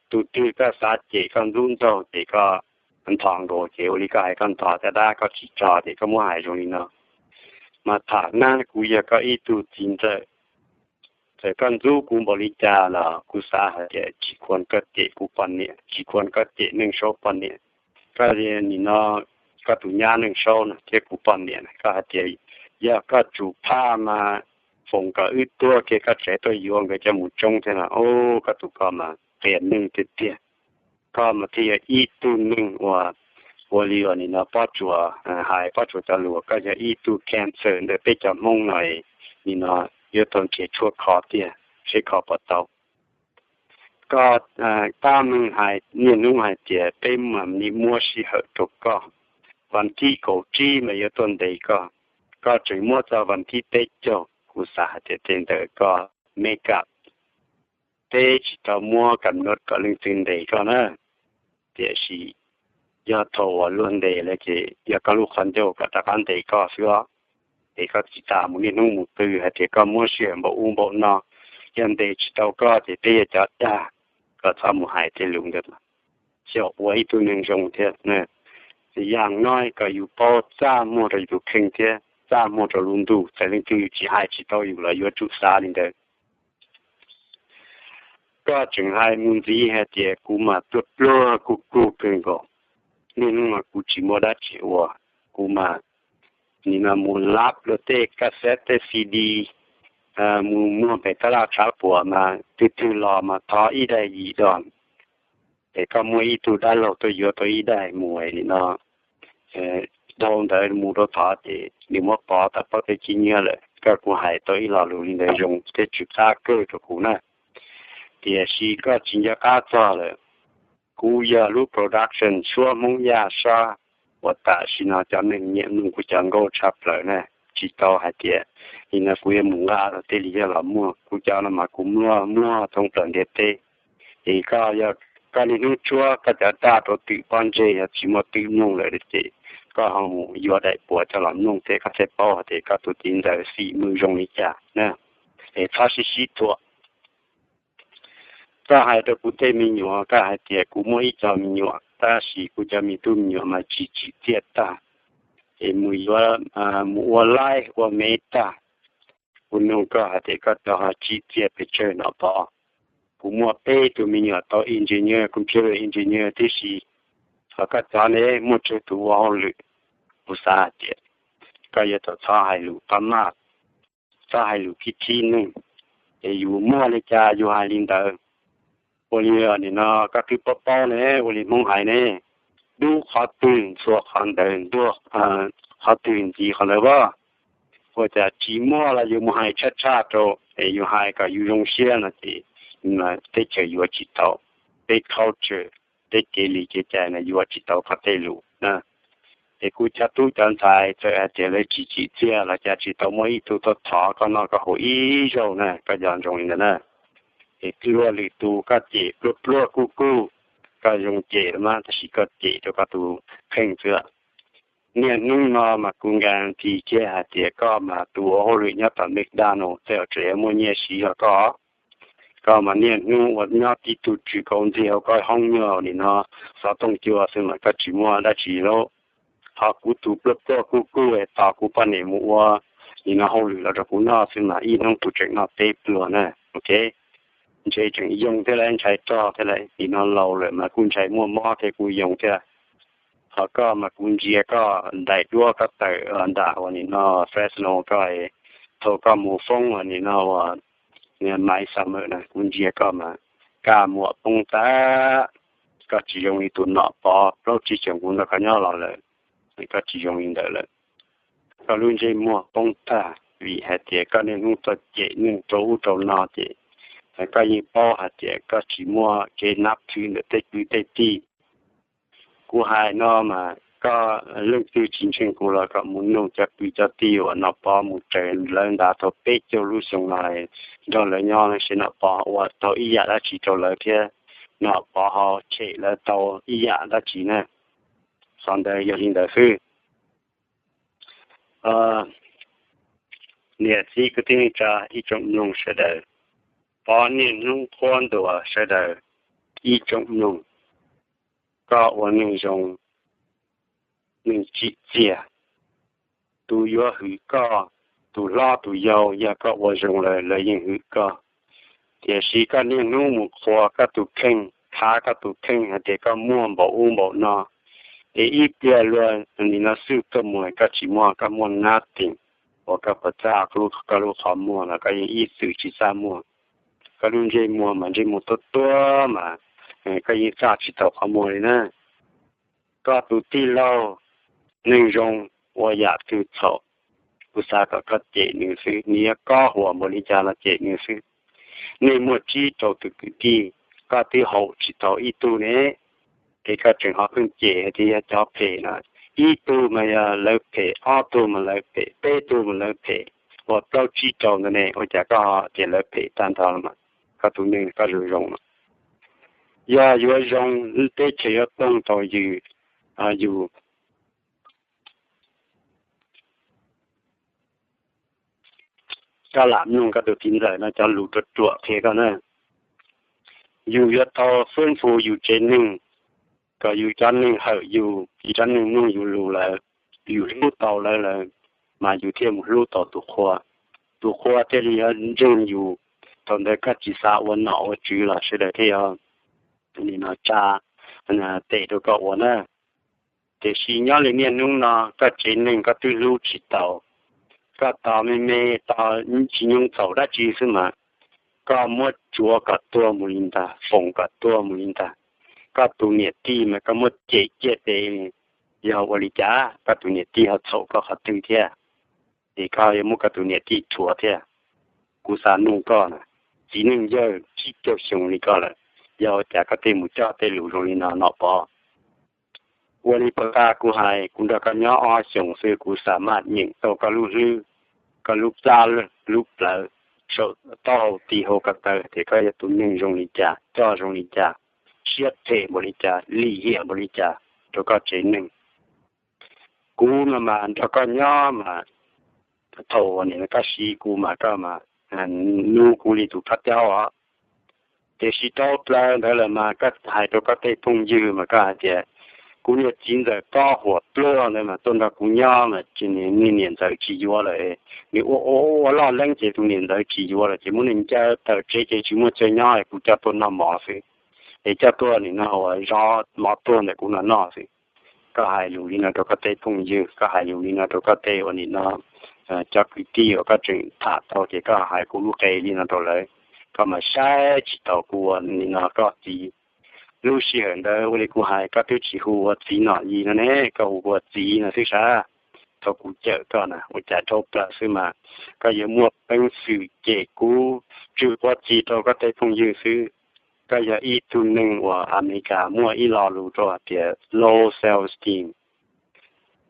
Tus twg koj xav cem koj ntxub nraug ces koj nthos nkaus ces ua li koj hais koj nthos caj dab, koj tsis tso ces koj muab hais zoo li no. Mas tham nab kuv yog koj ib tug txiv ntxawm, txawm koj ntxub kuv npaum li cas los kuv xav hais tias tsis khuam koj cem kuv poj niam, tsis khuam koj cem Neej Saub poj niam. Koj nim no koj tus nyab Neej Saub no thiab kuv poj niam, koj hais tias yog koj tsum phaj mas foom kom wb tuag kiag koj tsev tuaj yuav nkawd coj mus tsoob thiab no, o, koj tus koj mas qias neeg tiag tiag. Koj mas thiaj yog ib tug neeg uas ua li uas nim no Pob Tsuas hais, Pob Tsuas cov lus, koj yog ib tug cancer ntawm peb cov Hmoob no, nim no yuav tau nrhiav tshuaj kho tiag, seb kho puas tau. Koj tab meeg hais niaj hnub hais tias peb mam li muab sij hawm rau koj, vas thib kaum tsib mas yuav tuaj ntes koj, koj tseem muab txog vas thib peb caug, kuv xav hais tias tej ntawd koj make up. Peb tsis tau muab kam nod kom leej twg ntes koj na, tiam sis yog thaum uas luag ntes lawm ces yog koj lub qhov ncauj kom rov qab ntes koj xwb os. Es koj tsis tas mus niaj hnub mus qw hais tias koj muab sij hawm npaum ub npaum no, yog ntes tsis tau koj ces peb yog cov dag, koj txhob mus hais tej lus ntawd. Xyaum ua ib tug neeg zoo thiab, yam no kom yus paub txaj muag rau yus tus kheej thiab txaj muag rau lub ntuj, txawm leej twg tsis hais tsis tau yus los yuav tsum xav li ntawd. Koj tseem hais mus ntxiv hais tias kuv mas pluag pluag kuj kuj kawg nkaus. Niaj hnub mas kuv tsis muaj dab tsi ua, kuv mas nim no mus lab luag tej cassette tej C D, mus muag pem tab laj tshav puam mas twg twg los mas thov ib daim yim dos. Es koj muaj ib tug dab laug tuaj yuav tau ib daim mus nim no, dhau ntawd mus rau tod ces nws muab pov tau plaub tej khib nyiab lawm. Koj kuj hais tau ib lo lus li ntawd zoo thiab tsw qab kawg rau kuv na. Tiam sis koj tsis nco qab txog lawm, kuv yog lub production Suab Hmoob Yaj Sab uas tam sim no cov neeg nyiam mloog kuv cov nkauj tshaj plaws na. Tsis tau hais tias nim no kuv yuav mus nqa rau tej li yog los muag, kuv cov no mas kuv muag muag thoob plaws ntiaj teb. Es koj, koj niaj hnub tsuab koj cov dab rau twm pob ntseg, yog tsis muaj twm mloog lawm ces koj ho mus yuav daim puas coj los mloog thiab koj thiaj paub hais tias koj tus txiv ntxawm xim mws zoo li cas na. Es txhob sib sib thuam. Koj hais rau kuv tej me nyuam, koj hais tias kuv muaj ib co me nyuam, tab sis kuv cov me tub me nyuam mas tsis tsim txiaj tag, es mus yuav, mus ua laib ua me tag. Kuv nug koj hais tias koj cov ho tsim txiaj pes tsawg no pov? Kuv muaj peb tug me nyuam tau engineer, computer engineer tib si, ho koj cov ne muaj tsawg tus ua hauj lwm? Kuv xav hais tias koj yuav tau txhob hais lus pab maj, txhob hais lus khib khib neeg, es yus muaj li cas yus hais li ntawd. Ua li nim no koj twb paub paub ne, ua li Hmoob hais ne, dub qhov twg ntxhua qhov ntawd, ntuag qhov twg ntxiv qhov ntawd as. Ua cas tsis muaj los yus mus hais tshaj tshaj rau, es yus hais kom yus zoo siab no ces teb chaws yuav tsis tau, peb culture, peb kev li kev cai no yuav tsis tau koj tej lus na. Es kuv cov tub cov ntxhais txawm hais tias lawv tsis tsim txiaj los cas tsis tau muaj ib tug tuaj thov koj noj koj haus ib zaug na, koj nco ntsoov li ntawd na. Es luag lwm tus koj cem pluag pluag kuj kuj, koj zoo cem los mas, tab sis koj cem rau koj tus kheej xwb. Niaj hnub no mas kuv guarantee kiag hais tias koj mas tus ua hauj lwm nyob tom McDonald tej zaum tseem yuav muaj nyiaj siv zog koj. Koj mas niaj hnub ua nyob tib tug tswv kaus ntxiag hauv koj hoob nyuag nim no xov tooj cua xwb mas koj tsis muaj dab tsi lauj. Ho kuv tus pluaj pluaj kuj kuj tos kuv poj niam mus ua nim no hauj lwm los rau kuv noj xwb mas ib hnub kuv tseem noj peb pluag na, ok. Ntshe tseem yoo thiab lawm, ntshai rog thiab lawm, nim no laus lawm mas kuj ntshai muaj mob thiab kuj yoo thiab. Ho koj mas kuv ntsia koj ntais duab koj tawm nram uas nim no Fresno koj, thaum koj mus foob uas nim no uas Maiv Summer na, kuv ntsia koj mas kaj muam poob tag. Koj tsis zoo li tus Nom Pov plaub tsib xyoos kuv nrog koj nyob los lawm, koj tsis zoo li ntawd lawm. Koj lub ntsej muag poob tag vim hais tias koj niaj hnub txoj cem neeg rau ub rau no ces koj yeej paub hais tias koj tsis muaj kev nab thwv ntawm tej kwv tej tij. Kuv hais no mas koj leej twg tsis ntseeg kuv los kom mus nug cov kwv cov tij uas Nom Pov mus raws lawv nrad tau peb caug lub xyoo no, nrog lawv nyob seb Nom Pov ua tau ib yam dab tsi rau lawv thiab Nom Pov ho chem lawv tau ib yam dab tsi na. Qhov ntawd yog li ntawd xwb. Niam txiv kwv tij neej tsa ib tsoom mloog sawv daws, Pov niaj hnub qhuab ntuas sawv daws ib tsoom mloog, koj ua neeg zoo, neeg tsim txiaj, tus yuav hwm koj, tus hlob tus yau yog koj ua zoo lawm lawv yeej hwm koj. Tiam sis koj niaj hnub mus qhuas koj tus kheej, khav koj tus kheej hais tias koj muaj npaum ub npaum no, es ib pliag luag nim no xwb tuaj mus koj tsis muaj, koj muaj nothing, uas koj puas txaj koj lub qhov muag los koj yeej ib txwm tsis txaj muag. Koj lub ntsej muag mas ntsej muag tuab tuab mas koj yeej txaj tsis tau qhov muag li na. Koj tus tij laug neeg zoo ua yam twg txhaum, kuv xav kom koj cem nws xwb, nws yuav kob huam npaum li cas los cem nws xwb. Nej muaj tsib rau tus kwv tij, koj twb haum tsis tau ib tug ne, es koj tseem ho pheej cem hais tias yog cov phem no. Ib tug mas yog lawv phem, ob tug mas lawv phem, peb tug mas lawv phem, ua plaub tsib rau ntawd ne, ua cas koj tias lawv phem tag nrho los mas koj tus neeg koj zoo zoo no. Yog yuav zoo, teb chaws yuav toog tau yus, yus Koj lam mloog koj tus txiv ntxawm no cov lus ruam ruam qhia koj na. Yus yuav tau fwb nfu yus tsev neeg, kom yus cov neeg hawm yus, yus cov neeg mloog yus lus lawm, yus hlub tau lawv lawm, mas yus thiaj mus hlub tau tus qhua. Tus qhua thiaj li yuav ntseeg yus. Thaum ntawd koj tsis xav ua nom ua tswv los sawv daws thiaj yuav nim no tsa tes rau koj ua na. Tiam sis nyob li niaj hnub no koj tsev neeg koj twb hlub tsis tau, koj tos me me, tos tsis nyoo txaus dab tsi xwb mas koj muab tsuav kom tuag mus li ntag, foom kom tuag mus li ntag. Koj tus niam tij mas koj muab cem ciaj tes, yog ua li cas koj tus niam tij ho txhaum koj qhov twg thiab? Es koj yuav muab koj tus niam tij rhuav thiab? Kuv xav nug koj na, txiv neej yawg tsib caug xyoo li koj lawm, yog ua cas koj thiaj mus coj tej lus zoo li no Nom Pov? Ua li puas tas kuv hais, kuv nrog koj nyob ob xyoos xwb kuv xav maj nyeem tau koj lub hlwb, koj lub plab lub plawv, saum taub hau ti hau ko taw tias koj yog tus neeg zoo li cas, coj zoo li cas, siab phem npaum li cas, lim hiam npaum li cas rau koj tsev neeg. Kuv no mas nrog koj nyob mas thaum nim no koj siv kuv mas koj mas nub kuv li tus phab caub os. Tiam sis dhau plaws ntawd lawm mas koj hais rau koj tej phooj ywg mas koj hais tias kuv niag txiv ntxawm kob huam pluaj ntawd mas tuaj nrog kuv nyob mas niag niam ntxawm tsis yuav lawm, nws ua ua ua loj leeb ces tus niam ntxawm tsis yuav lawm ces muab nws ncaws tawm tsev ces tsis muaj chaw nyob es kuv coj tuaj noj mov xwb, es coj tuaj nim no uas zov mov tuag ntawm kuv no noj xwb. Koj hais lus li no rau koj tej phooj ywg, koj hais lus li no rau koj tej uas nim no cov kwv tij uas koj tseem tham tau ces koj hais kuv lub qe li no rau lawv, koj mas saib tsis taus kuv ua nim no koj txiv. Lub sij hawm ntawd ua li kuv hais koj twb tsis hu ua txiv Nom Yis no ne, koj hu ua txiv no xwb sav. Thaum kuv cawm koj na ua cas dhau plaws xwb mas koj yuav muaj peev xwm cem kuv, tsw quav txi rau koj tej phooj ywg xwb. Koj yog ib tug neeg uas Amelikas muaj ib lo lus rau hais tias low self esteem.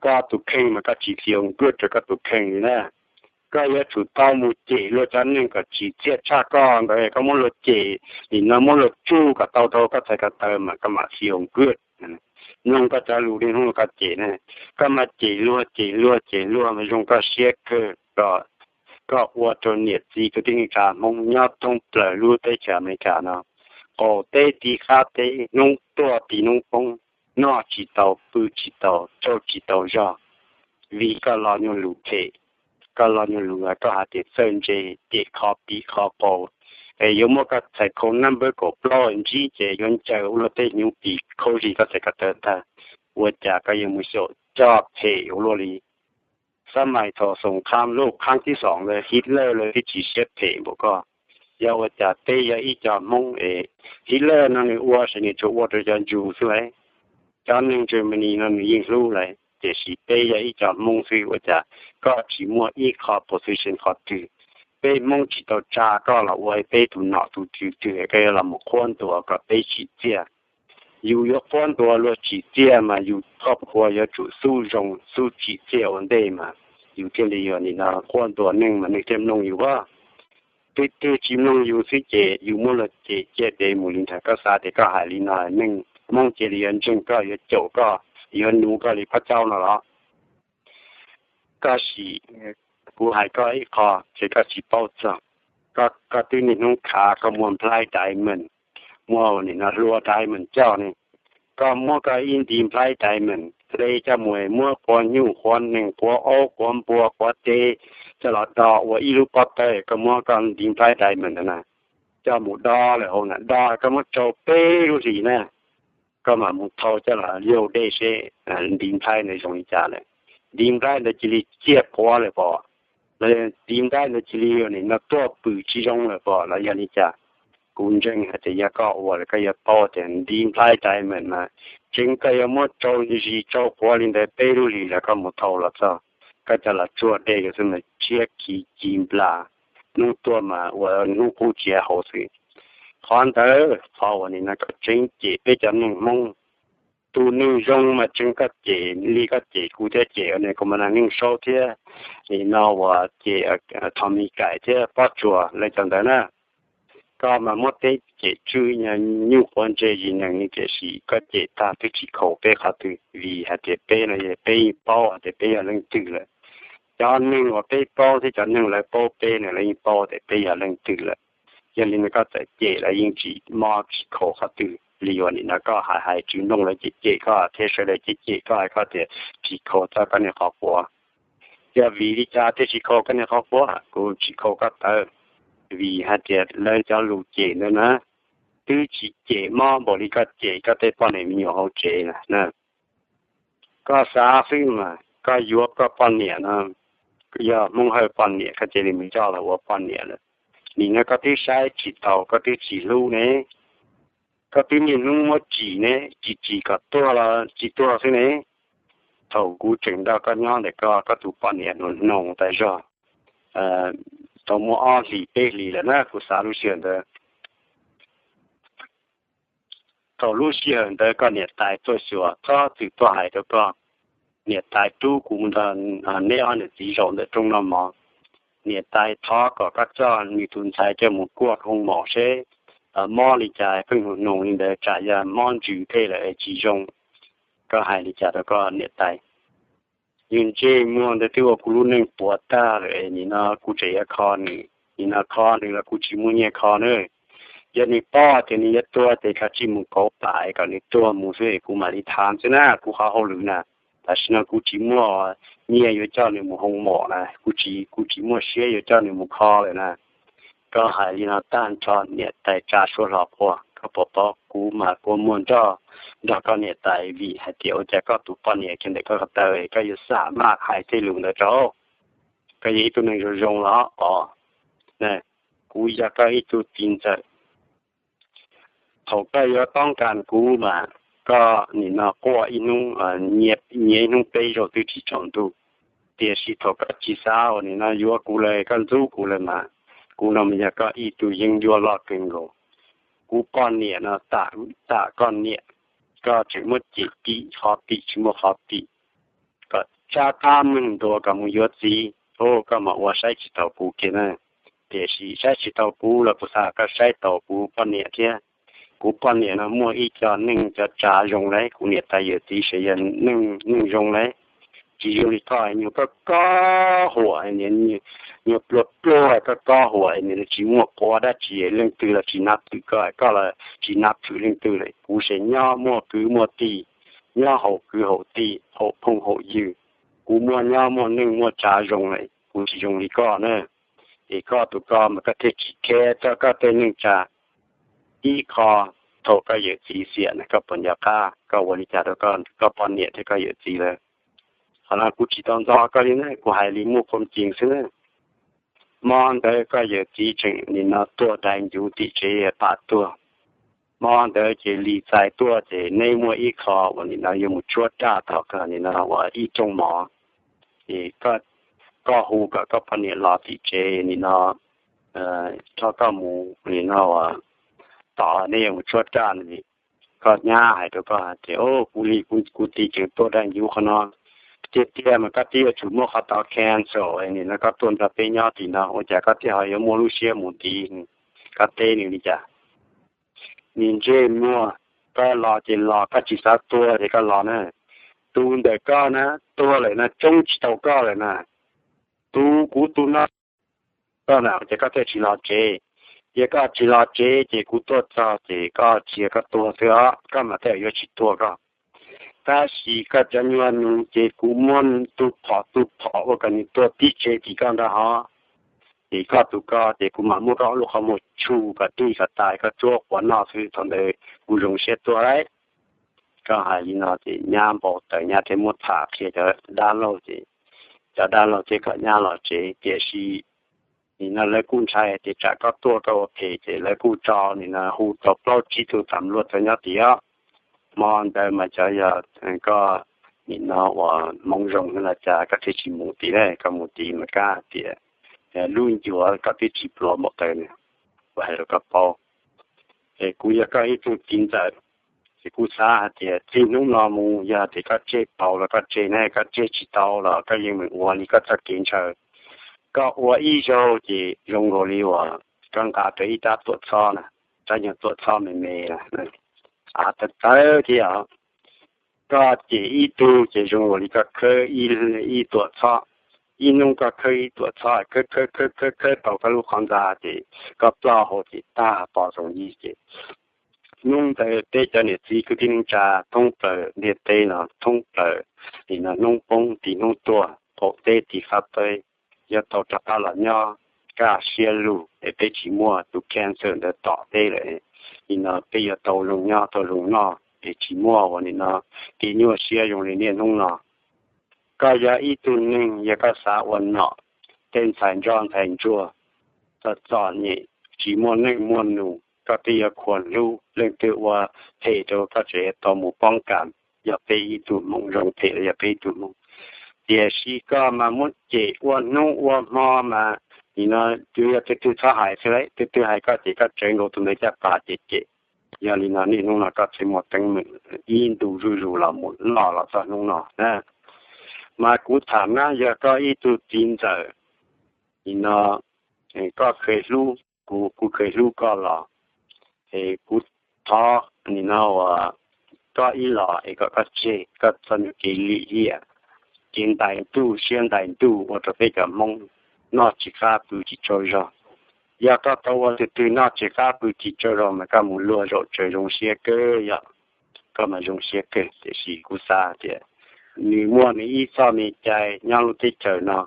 Koj tus kheej mas koj tsis feel good rau koj tus kheej li na. Koj yuav tsum tau mus cem luag cov neeg kom tsim txiaj tshaj koj ntawd, koj muab luag cem, nim no muab luag tsuj kom tau dhau koj txhais ko taw mas koj mam feel good. Mloog koj cov lus niaj hnub koj cem ne, koj mas cem luag cem luag cem luag mas zoo koj siab kawg. Koj ua rau niam txiv kwv tij neej tsa Hmoob nyob thoob plaws lub teb chaws Amelikas no, qaum teb ti qab teb, hnub tuaj ti hnub poob, noj tsis tau pw tsis tau, raug tsis tau zog, vim koj lo nyuag lus phem, koj lo nyuag lus koj hais tias txawj ntse, cem qhov pim qhov qau, es yuav muab koj txhais khau nab npawb kaum plaub ntsib ces yuav ncaws ua luag tej hnyuv pim khaub zig koj txhais ko taw tag, ua cas koj yuav mus xyaum coj phem ua luaj li. Xab mais thaum xoom kham lub khab thib xoom ntawd Hitler lawv twb tsis siab phem npaum koj. Yog ua cas peb yog ib co Hmoob es Hitler no nws ua ces nws tsuas ua rau cov Jew xwb lauj. Cov neeg Germany no nws yeej hlub lawm, tiam sis peb yog ib co Hmoob xwb ua cas koj tsis muaj ib qho position qhov twg. Peb Hmoob tsis tau tsa koj los ua peb tus nom tus tswv twg, koj yuav los mus qhuab ntuas kom peb tsim txiaj. Yus yuav qhuab ntuas luag tsim txiaj mas yus koj phuas yuav tsum xub zoo xub tsim txiaj ua ntej mas yus thiaj li yuav nim no qhuab ntuas neeg mas neeg thiaj mloog yus as. Twg twg tsis mloog yus xwb ces yus muab luag cem ciaj dev mus li ntawd. Koj xav tias koj hais li no neeg Hmoob cia li yuav ntseeg koj, yuav caum koj, yuav nuv koj li pab caub no los? Koj sim, kuv hais koj ib qho ces koj tsis paub txog. Koj twb niaj hnub khav koj muag nplhaib diamond, muag nim no hlua diamond coj ne, koj muab koj ib ntiv nplhaib diamond hle coj mus muab quav nyuj quav nees quav aub quav npua quav teb coj los do ua ib lub pob tawb, koj muab koj ntiv nplhaib diamond ntawd na coj mus do lawm hauv na, do koj muab tsau peb lub hlis na, koj mam mus thau coj los yau dej seb ntiv nplhaib ntawd zoo li cas lawm. Ntiv nplhaib ntawd cia li ciaj quav lawm pom, los ntiv nplhaib ntawd cia li nim no tuaj pwm tsis zoo lawm pom los yog li cas. Kuv ntseeg hais tias yog koj ua lawm koj yuav paub tias ntiv nplhaib diamond mas tseev koj yuav muab tsau zis tsau quav li ntawd peb lub hlis los koj mus thau los txog, koj coj los tsuag dej xwb mas tshiab khiv ci nplas, hnub tuaj mas ua hnub qub tsis hauv xwb. Qhov ntawd qhov uas nim no koj tseev cem peb cov neeg Hmoob. Tus neeg zoo mas tseev koj cem li koj cem kuv thiab cem ua niam kuv mas neeg Saub thiab nim no uas cem Thom Mis Kaim thiab Pob Tsuas lawv cov ntawd na. Koj mas muab peb cem tswj nyuj quav ntse zis nees li, tiam sis koj cem tag twb tsis khaus peb qhov twg, vim hais tias peb no peb yeej paub hais tias peb yog leej twg lawm. Cov neeg uas peb paub thiab cov neeg lawv paub peb na lawv yeej paub tias peb yog leej twg lawm. Yog li no koj txawm cem lawv yeej tsis mob tsis khaus qhov twg li uas nim no koj hais hais tsis mloog lawv cem cem koj thiab sawv daws cem cem koj hais koj tias tsis khaus txog koj niag qhov quav. Yog vim li cas thiaj tsis khaus koj niag qhov quav? Kuv tsis khaus koj tawv, vim hais tias lawv cov lus cem ntawd na twb tsis cem mob npaum li koj cem koj tej poj niam me nyuam hauv tsev na. Koj xav xwb mas koj yuav koj poj niam no, yog Hmoob Hawj poj niam koj cia li mus coj los ua poj niam lawm. Nim no koj twb saib tsis taus koj twb tsis hlub ne, koj twb niaj hnub muab tsim ne, tsis tsim kom tuag los tsis tuag xwb ne. Thaum kuv tseem nrog koj nyob ntawm koj, koj tus poj niam hnoos hnoos tas zog, tau muaj ob hlis peb hlis lawm na kuv xav lub sij hawm ntawd. Thaum lub sij hawm ntawd koj niam tais tuaj xyuas txhob txwm tuaj hais rau koj. Niam tais rub kuv mus nrog neb ob niam txiv zaum ntawm rooj noj mov. Niam tais thov kom koj coj nws tus ntxhais coj mus kuaj hoo maum seb mob li cas pheej hnoos hnoos li ntawd, tsam yog mob ntsws tej lawm es tsis zoo. Koj hais li cas rau koj niam tais? Yus ntsej muag ntawd twb ua kuv lub neej puas tag lawm es nim no kuv tseem yuav kho nws, nim no kho nws los kuv tsis muaj nyiaj kho na. Yog nws paub tias nws yuav tuag ces kav tsij mus kauv pam kom nws tuag mus xwb es kuv mam li tham xwb na, kuv qhov hauj lwm na. Tam sim no kuv tsis muaj nyiaj yuav coj nws mus hoo maum na, kuv tsis, kuv tsis muaj siab yuav coj nws mus kho lawm na. Koj hais li no tag nrho niam tais tsa suab hlo qhua, koj puas paub? Kuv mas kua muag nroj nrog koj niam tais vim hais tias ua cas koj tus poj niam kiag ntawm koj ko taw koj yuav xam maj hais tej lus ntawd rau. Koj yog ib tug neeg zoo zoo los os. Kuv yog koj ib tug txiv ntxawm. Thaum koj yuav toob kas kuv mas koj nim no quaj ib hnub, nyiav ib hnub peb zaug twb tsis tsaus ntuj. Tiam sis thaum koj tsis xav uas nim no yuav kuv lawm koj ntxub kuv lawm mas kuv no mas yog koj ib tug yeeb ncuab loj kawg nkaus. Kuv poj niam no tam, tam koj niam, koj tseem muab cem pim qhov pim tsis muaj qhov pim, kom tsab qab meeg ntua kom mus yuav txiv. Ub, koj mam ua saib tsis taus kuv kiag na. Tiam sis saib tsis taus kuv los kuv xav koj saib taus kuv poj niam thiab. Kuv poj niam no muaj ib co neej cov tsav zoo lauj, kuv niam tais yawm txiv sawv yog neej zoo lauj. Tsis zoo li koj, nyuag koj kob huam, nyuag pluag pluag koj kob huam, nws tsis muaj quav dab tsi, leej twg los tsis nab phwm koj, koj los tsis nab phwm leej twg lawm. Kuv ces nyob muaj kwv muaj tij, nyob haum kwv haum tij, haum phooj haum ywg. Kuv muaj nyob muaj neej muaj tsav zoo lawm, kuv tsis zoo li koj na. Es koj tus ko mas koj thiaj tsis kheb txog koj tej neej tsa. Ib qho, thaum koj yawm txiv xiam na koj puas nco qab, koj ua li cas rau koj poj niam thiab koj yawm txiv lawm? Qhov no kuv tsis tau ntxo koj li na, kuv hais li muaj qhov tseeb xwb na. Hmo ntawd koj yawm txiv tseem nim no tuaj dai ncuv tim tsev pam tuag. Hmo ntawd ces Lis txais tuaj ces neb muaj ib qho uas nim no yuav mus tshuab raj tom koj nim no uas ib rooj mov. Ces koj hu kom koj poj niam los tim tsev nim no, thov koj mus nim no uas tom neb yuav mus tshuab raj no. Koj nyab hais rau koj tias, kuv li kuv txiv tseem tuaj dai ncuv qhov no. Tiag tiag mas koj twb yuav tsum muab qhov tod cancel nim no koj tuaj nrog peb nyob tim no, ua cas koj thiaj ho yuav muaj lub siab mus tid? Koj teb nws li cas? Niag ntsej muag, koj los ces los, koj tsis xav tuag ces koj los na. Tus ntawm koj na, tuag lawm na, tsoob tsis tau koj lawm na. Tus kuv tus no, koj na ces koj thiaj tsis los tsev. Yog koj tsis los tsev ces kuv tuaj txog ces koj cia koj tuag xwb os, koj mas thiaj yuav tsis tuag koj. Tab sis koj cov nyuag nus ces kuv muab tus phom tus phom ua kom nws tuag tib tsev tim koj ntag hos. Ces koj tus ko ces kuv mam muab koj lub qhov muag tshum kom tij kom tas koj tsuab quav noj xwb, thaum ntawd kuv zoo siab tuag lauj. Koj hais li no ces nyab npau taws, nyab thiaj muab tham qhia cov dab laug ces cov dab laug thiaj kom nyab los tsev. Tiam sis nim no lawv kuj ntshai tias tsam koj tuaj koj ua phem ces lawv kuj tso nim no hu tau plaub tsib tug tham luaj txog nyob tim os. Hmo ntawd mas cov yog koj nim no uas hmoov zoo no los cas koj thiaj tsis mus tid na, koj mus tid mas kab tias lub ncuav koj twb tsis pluav npau taws na, kuv hais rau koj paub. Es kuv yog koj ib tug txiv ntxawm, ces kuv xav hais tias txij hnub no mus yog tias koj tseg tau los koj tseg na, koj tseg tsis tau los koj yeej meem ua li koj txoj kev ntshaw. Koj ua ib zaug ces zoo nkaus li uas koj nqa rau ib rab tuam txhob na, rab nyuag tuam txhob me me na, av tawv tawv thiab os. Koj cem ib tug ces zoo nkaus li koj khawb ib tuam txhob, ib hnub koj khawb ib tuam txhob, khawb khawb khawb khawb khawb tau koj lub qhov ntxa ces koj ploj hauv ces tag pos zoov yig ces hnub ntawd peb cov niam txiv kwv tij neej tsa thoob plaws ntiaj teb no, thoob plaws nim no hnub poob tim hnub tuag, qaum teb tim qab teb, yuav tau rov qab los nyob kaj siab lug es peb tsis muaj tus cancer ntawd tom peb lawm. Nim no peb yuav tau zoo nyob tau zoo noj es tsis muaj uas nim no kev nyuaj siab zoo li niaj hnub no. Koj yog ib tug neeg yog koj xav ua nom, tej ntxhais ntsoj ntxhais ntsuag txom txom nyem, tsis muaj neej muaj nus, koj twb yuav khuam hlub, leej twg ua phem rau koj tseem tau mus poob kam, yog peb ib tug hmoov zoo phem los yog peb ib tug hmoov. Tiam sis koj mas muab cem ua hnub ua hmo mas nim no yus yog tus twg txhob hais xwb lauj, tus twg hais koj ces koj tsawv nkaus tus ntawd caj pas ces cem. Yog li no niaj hnub no koj tseem muaj teeb meem ib ntu zuj zus los mus loj los txog hnub no na. Mas kuv tham na, yog koj ib tug txiv ntxawm, nim no koj kheev hlub kuv, kuv kheev hlub koj los, es kuv thov nim no uas koj ib los es kom koj tseg koj txoj kev lim hiam, kev ntais ntuj siab ntais ntuj ua rau peb cov Hmoob noj tsis qab pw tsis tsaug zog. Yog koj tau ua tus twg noj tsis qab pw tsis tsaug zog mas koj mus luag zaum tsawv zoo siab kawg yom. Koj mas zoo siab kawg, tiam sis kuv xav tias nws muaj nws ib txoj me cai nyob lub teb chaws no.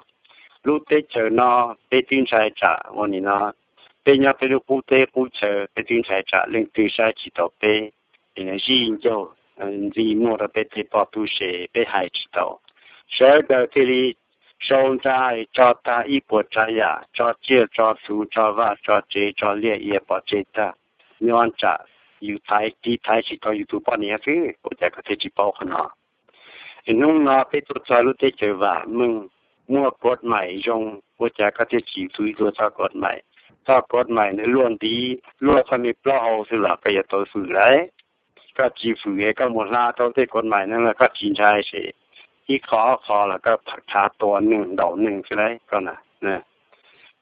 Lub teb chaws no peb twb ntshai tsam ua nim no, peb nyob peb lub qub teb qub chaw peb twb ntshai tsam leej twg saib tsis taus peb, es zij ncaug ntxig muag rau peb tej poj tub se peb hais tsis tau. Sawv daws thiaj li sau nra tso tag ib puas tsav yam, tso tsiaj tso txhuv tso vaj tso tsev tso liaj ia pov tseg tag, nyob tsam yus thaiv tiv thaiv tsis tau yus tus poj niam xwb, ua cas koj thiaj tsis paub qhov no? Es hnub no peb tuaj txog lub teb chaws vam meej, muaj kod mais zoo, ua cas koj thiaj tsis fwv dua txoj kod mais? Txoj kod mais nws luaj ntiv, luaj txoj me plaub hau xwb los koj yuav tau fwm lauj. Koj tsis fwm es koj mus hla tau tej kod mais no los koj tsis ntshai ces ib qho ob qho los koj khav tua neeg ntaus neeg xwb lauj koj na.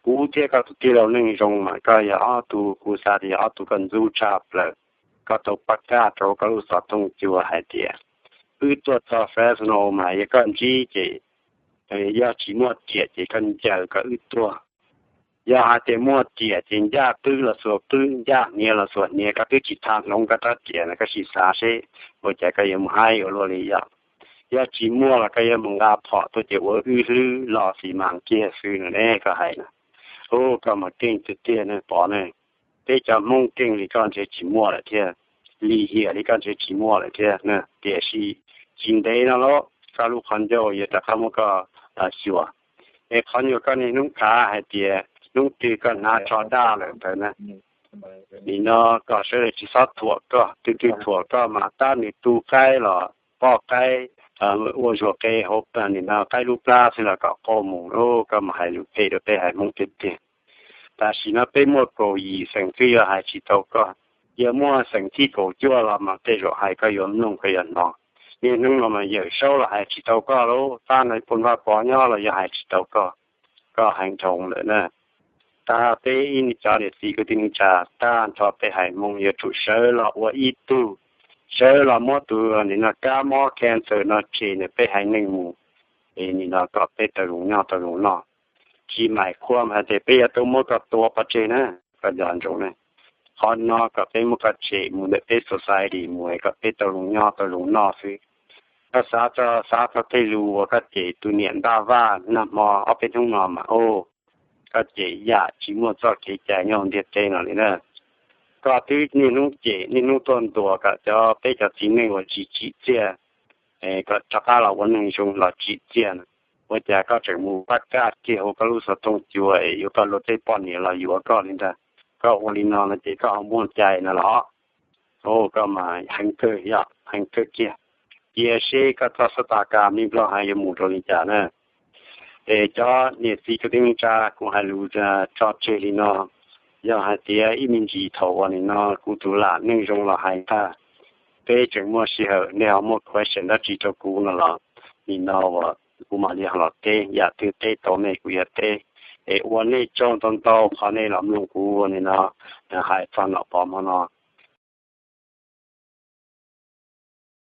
Kuv thiab koj tus tij laug Neej Zoo mas koj yog ob tug, kuv xav tias yog ob tug koj ntxub tshaj plaws. Koj tau pab kaj rau koj lub xov tooj cua hais tias wb tuaj txog Fresno mas yog koj ntsib ces yog tsis muaj riam ces koj ncaws kom wb tuag. Yog hais tias muaj riam ces ncaj qwb los xuas qwb, ncaj hniav los xuas hniav, koj twb tsis tau hloov koj rab riam no koj sim xav seb ua cas koj yuav mus haib ua luaj li yog. Yog tsis muaj los koj yuav mus nqa phom tuaj ces ua wb hlwb los xis mas kiag xwb no ne koj hais na. Ub, koj mas keej tiag tiag ne Pov ne. Peb cov Hmoob keej li koj ntshe tsis muaj lawm thiab, lim hiam li koj ntshe tsis muaj lawm thiab na. Tiam sis tsis ntev no los koj lub qhov ncauj yuav rov qab muab koj xyuas. Es qhov nyuag koj niaj hnub khav hais tias hnub twg koj hnav tsho daj lawm ntawd na, nim no kom sawv daws tsis txhob thuam koj, twg twg thuam koj mas tab nws tu qaib los poj qaib, ua zuag qe hauv nim no qaib lub plab xwb los kom qaug mus. Koj mas hais lus phem rau peb haiv Hmoob tiag tiag. Tam sim no peb muaj kaum yim xeem twb yuav hais tsis tau koj. Yog muaj xeem thib kaum cuaj los mas tej zaum hais koj yuav mloog koj yuav hnov. Niaj hnub no mas Yawm Saub los hais tsis tau koj lauj, tab no Poj Vaj Pov nyob los yuav hais tsis tau koj. Koj heev dhau lawm na. Tag peb ib cov niam txiv kwv tij neej tsa, tag nrho peb haiv Hmoob yuav tsum sawv los ua ib tug, sawv los muab tus nim no kab mob cancer no tshem ntawm peb haiv neeg mus, es nim no kom peb tau zoo nyob tau zoo noj. Tsis maim qhuam hais tias peb yuav tuaj muab koj tua pov tseg na, koj nco ntsoov na. Qhov no kom peb muab koj tshem mus ntawm peb society mus es kom peb tau zoo nyob tau zoo noj xwb. Koj xav txog, xav txog tej lus uas koj cem tus niam Ntaj Vaj nag hmo ob peb hnub no mas, o, koj cem yam tsis muaj txoj kev cai nyob ntiaj teb no li na. Koj twb niaj hnub cem niaj hnub tuaj ntuas kom cov, peb cov txiv neej uas tsis tsim txiaj, kom rov qab los ua neeg zoo los tsim txiaj no. Ua cas koj tseem mus pab kaj kiag hauv koj lub xov tooj cua es yuav koj luag tej poj niam los yuav koj li ntag? Koj ua li no no ces koj ho muaj cai no los? Koj mas heev kawg, yog heev kawg kiag. Cia seb koj txoj xub ta ka me nplog hais yuav mus rau li cas na. Es cov niam txiv kwv tij neej tsa, kuv hais lus tso tseg li no. Yog hais tias ib me ntsis thaum uas nim no kuv tus lam Neej Zoo los hais tag, peb tseem muaj sij hawm nej ho muaj question dab tsi rau kuv no los, nim no uas kuv mam li ho los teb, yam twg teb tau nej kuv yuav teb. Es ua nej tsaug ntau ntau qhov nej los mloog kuv ua nim no hais txog Nom Pov hmo no.